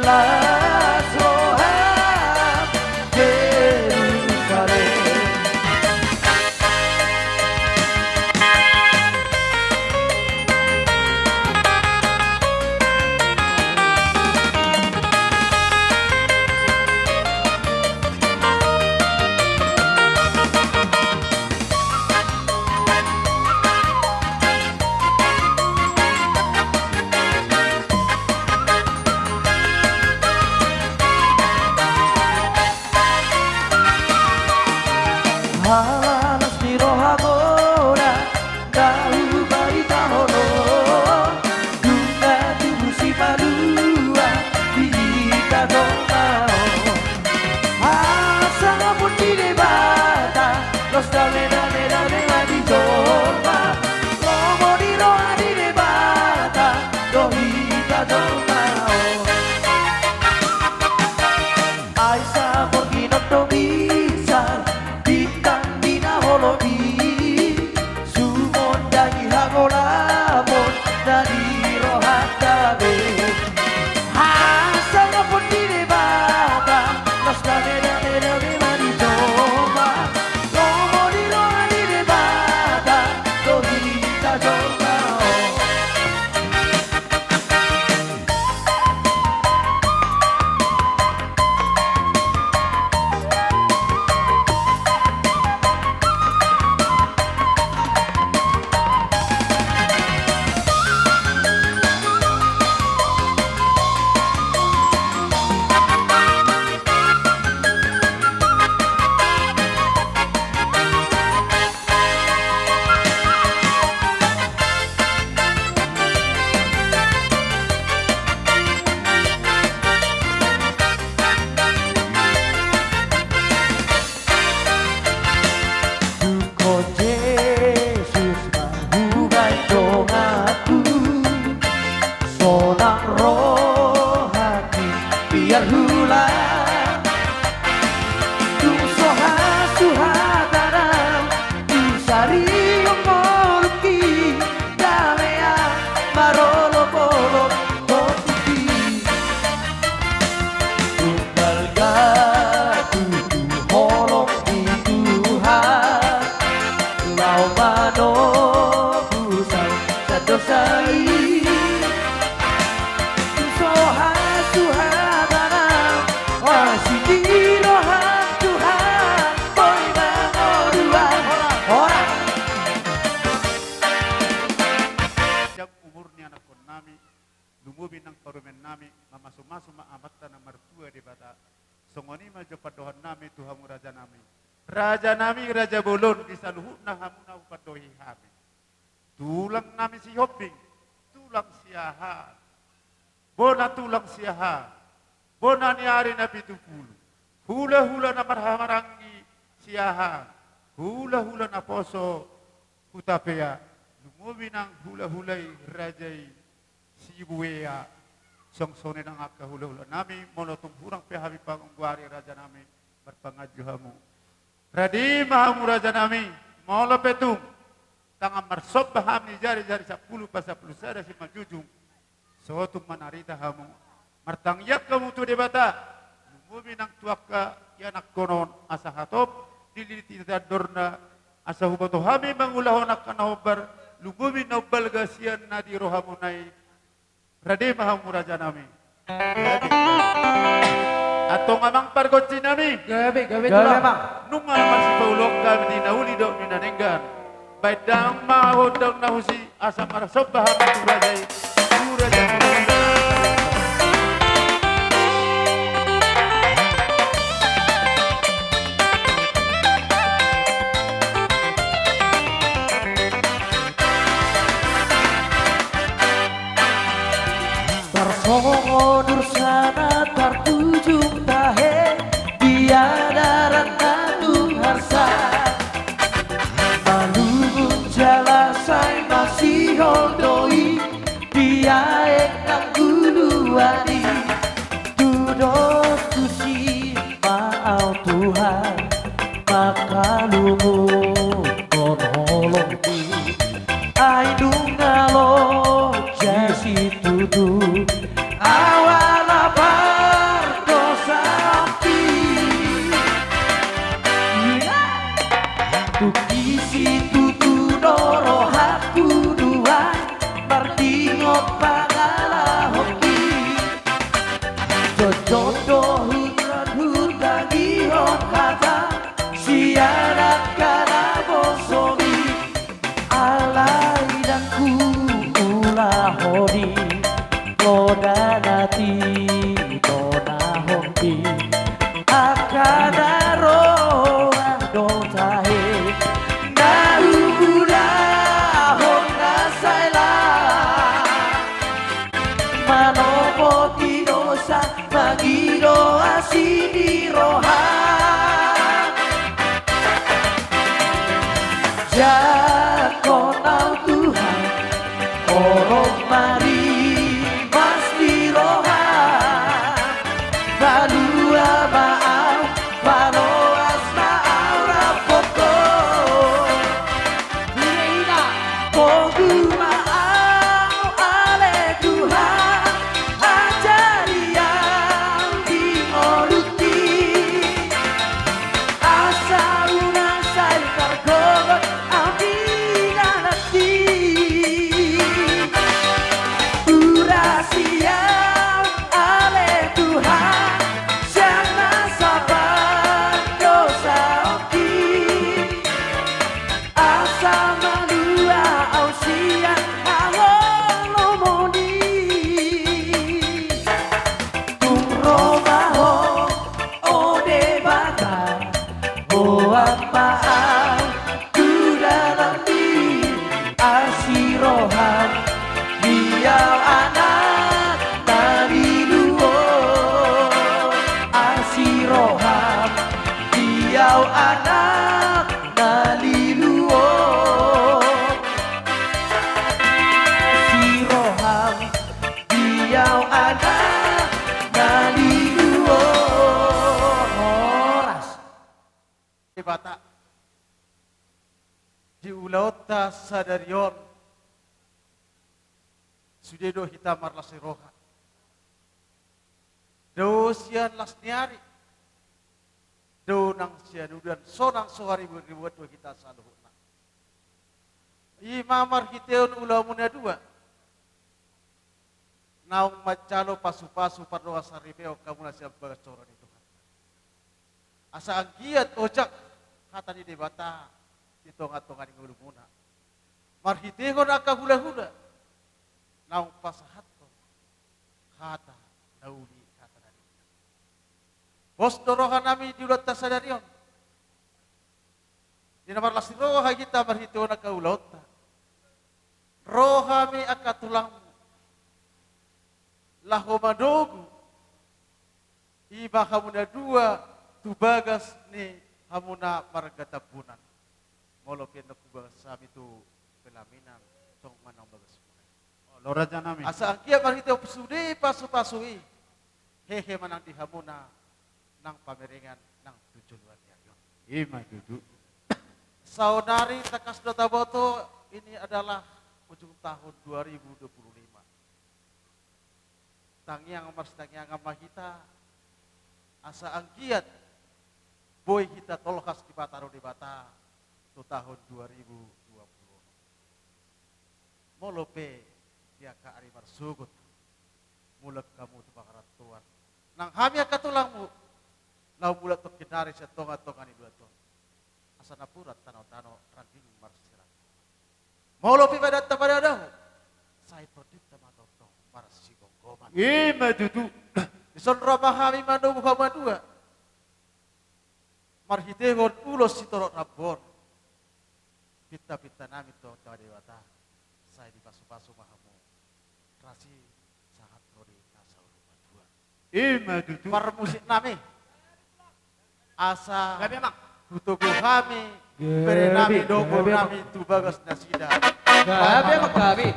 las roham, Jerusalem. Halalas ni roha godang, na hubarita holong, dung na tubu sipalua di hita jolma on. Hasangapon ni Debata, los dame, dame, dame ma di jolma. Lomo ni roha ni Debata do hita jolma on. Ai saporgin on do bisa, bintang di na holom i, sumondangi hagolamon na di rohanta be. Hasangapon ni Debata, los dame, dame, dame ma di jolma. Lomo ni roha ni Debata do hita jolma on. Dung ho Jesus ma hubaen donganku, sonang rohangki biar hulang. Dung so hasuhatan ahu, disarihon ngolungki, damean marolopolop tondihi. Dung balga tutu holong ni Tuhan, laho manobus ahu sian dosa i. Dung so hasuhatan ahu, asi di roham Tuhan, boi mangoruan. Horas. Panjang umur ni anakkonnami, lumobi nang parumaennami, mamasumasu ma Amanta na martua Debata. Songon i ma jo pandohannami tu hamu rajanami. Rajanami, raja bolon, di saluhutna hamu na hupandohi hami. Tulangnami Sihombing, tulang Siahaan. Bona tulang Siahaan, bona ni ari na pitu pulu. Hulahula na marhahamaranggi Siahaan, hulahula naposo Hutapea, lumobi nang hulahula i raja i Sibuea. Songon i nang angka hulahulanami, molo tung hurang pe hami panggoari rajanami, marpanganju hamu. Rade ma hamu rajanami, molo pe tung tangan marsomba hami di jari-jari sampulu pasampulu sada simanjujung, sotung manarita hamu. Martangiang hamu tu Debata, lumobi nang tu angka ianakkon on asa hatop dililiti andorna, asa huboto hami mangulahon angka na hombar, lumobi na umbalga sian na di rohamuna i. Rade ma hamu rajanami. Antong amang pargonsinami. Gabe, gabe, gabe, tulang. Amang. Nunga marsipaoloan hami di na uli dohot di na denggan. Baen damang ma gondang na husi, asa marsomba hami tu raja i. Tu raja i. Tarsongon ursana tartujung ta Dohot rap hutangihon hata sian angka na bosomi. Alai ndang huulahon i, poda na titonahonpi angka na roa do tahe. Na huulahon na sai laho manopoti dosa, mangido asi ni roha. Jangkon au Tuhan, holong ma rimas ni roha. Palua ma au, paloas ma au ramponku. Pogu ma au ale Tuhan, ajari au di ngolungki. Asa unang sai targogot au di dalanki. Urasi au ale Tuhan, sian na sahat dosaonki. Asa malua au sian haholomon i. Tung ro ma Ho, o Debata, hohom ma au tu dalanmi. Asi roham di au anak na lilu on. Asi roham di au anak na lilu on. Asi roham di au anak na lilu on. Horas. Debata, di ulaonta sadari on, sude do hita marlas ni roha. Dao sian las ni ari, dao nang sian udan, sonang so hariburuburuan do hita saluhutna. I ma marhitehon ulaonmu na dua, naung manjalo pasupasu pardongansaripeon hamuna sian bagas joro ni Tuhanta. Asa anggiat ojak hata ni Debata di tongatonga ni ngolumuna. Marhitehon angka hulahula naung pasahathon hata na uli, hata na denggan. Pos do rohanami di ulaonta sadari on. Di na marlas ni roha hita marhitehon angka ulaonta. Ro hami angka tulangmu laho manogu i ma hamuna dua tu bagas ni hamuna marga Tambunan. Molo pe naung hubagas hami tu pelaminan, songon i ma naung bagasmuna i. Olo, rajanami. Asa anggiat marhite sude pasupasu i, hehe ma nang di hamuna nang pamerengan nang tu joloan ni ari on. I ma tutu. Saonari tangkas do taboto, ini adalah ujung tahun dua ribu dua puluh lima. Tangiang marsitangiangan ma hita, asa anggiat boi hita tolhas dipataru Debata tu tahun dua ribu dua puluh onom. Molo pe di angka ari marsogot mulak hamu tu pangarantoan, nang hami angka tulangmu laho mulak tongkin ari sian tongatonga ni luat on, asa napuran tanotano rangging marsirangkuman. Molo pe badanta padadahu, sai tondinta ma tongtong marsigomgoman. I ma tutu. Dison ro ma hami manogu hamu dua marhitehon ulos sitorop rambu on. Pintapintanami tu Debata, sai dipasupasu ma hamu, rasi sahat ro di na saur matua. I ma tutu. Parmusiknami, asa gabe, Amang, hutogu hami, gabe, berenami, gabe, dongornami, Amang, tu bagas nasida. Gabe, Amang, gabe.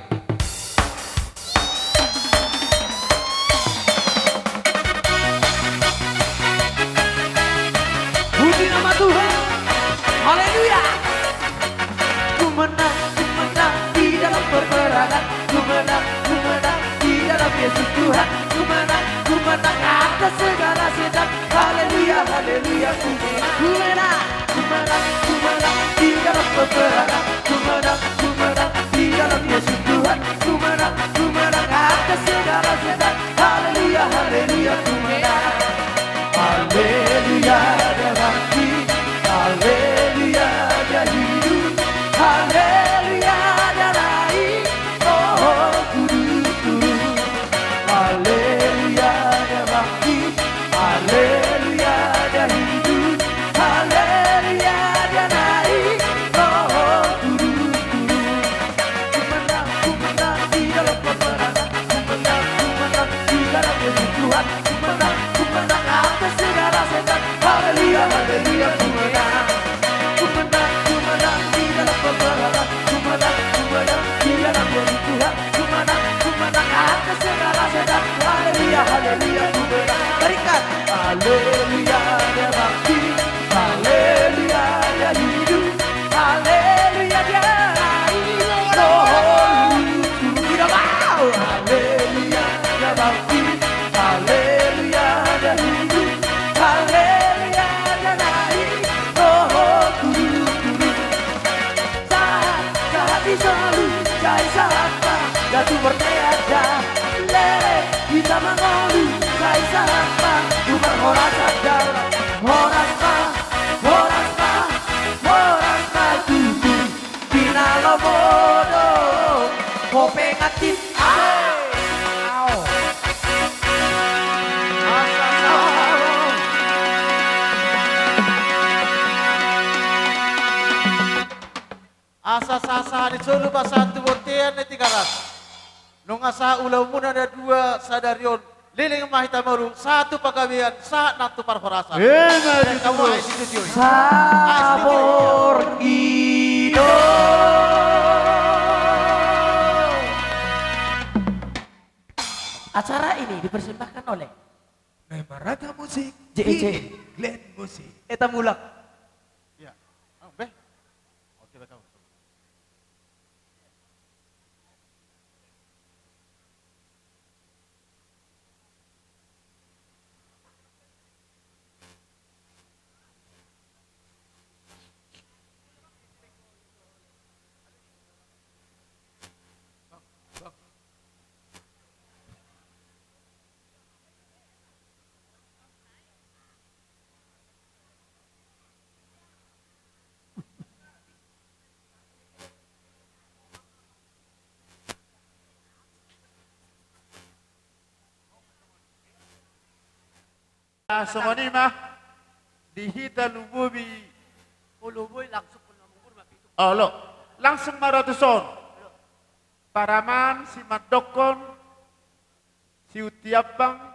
Puji nama Tuhan. Haleluya. Ku menang, ku menang di dalam peperangan. Ku menang, ku menang di dalam Yesus Tuhan. Ku menang, ku menang atas segala setan. Haleluya, haleluya, ku menang. Ku menang, ku menang, ku menang di dalam peperangan. Ku menang, ku menang di dalam Yesus Tuhan. Ku menang, ku menang atas segala setan. Haleluya, haleluya, ku menang. Haleluya, dia bangkit. Haleluya, dia hidup. Haleluya, dia naik. Oh, tidak mau. Haleluya, dia bangkit. Haleluya, dia hidup. Haleluya, dia naik. Oh, turun, turun. Sahat, sahat di solu, sai sahat ma, datu berteat da. Lele, hita mangolu, sai sahat ma, tu parhorasan da. Horas ma, horas ma, horas ma tutu. Di na lomo do, ho pengantin. Au. Asa sasa. Asa sasa di solu pasahat tu bontean na Tigaras. Nunga sahat ulaonmuna na dua sadari on, leleng ma hita mangolu, sahat tu panggabean, sahat nang tu parhorasan. Ima tutu. Sahat. Sahat. Sahat. Sahat. Sahat. Sahat. Sahat. Acara ini dipersembahkan oleh Nemarata Musik, J E C. Glenn Musik. Eta mulak. Iya. Oh, beh. Oke, beh, kamu. Ah, songon i ma di hita lumobi. Olo, boi langsung. Olo, langsung ma ro tuson. Paraman simandokkon, siutiambang,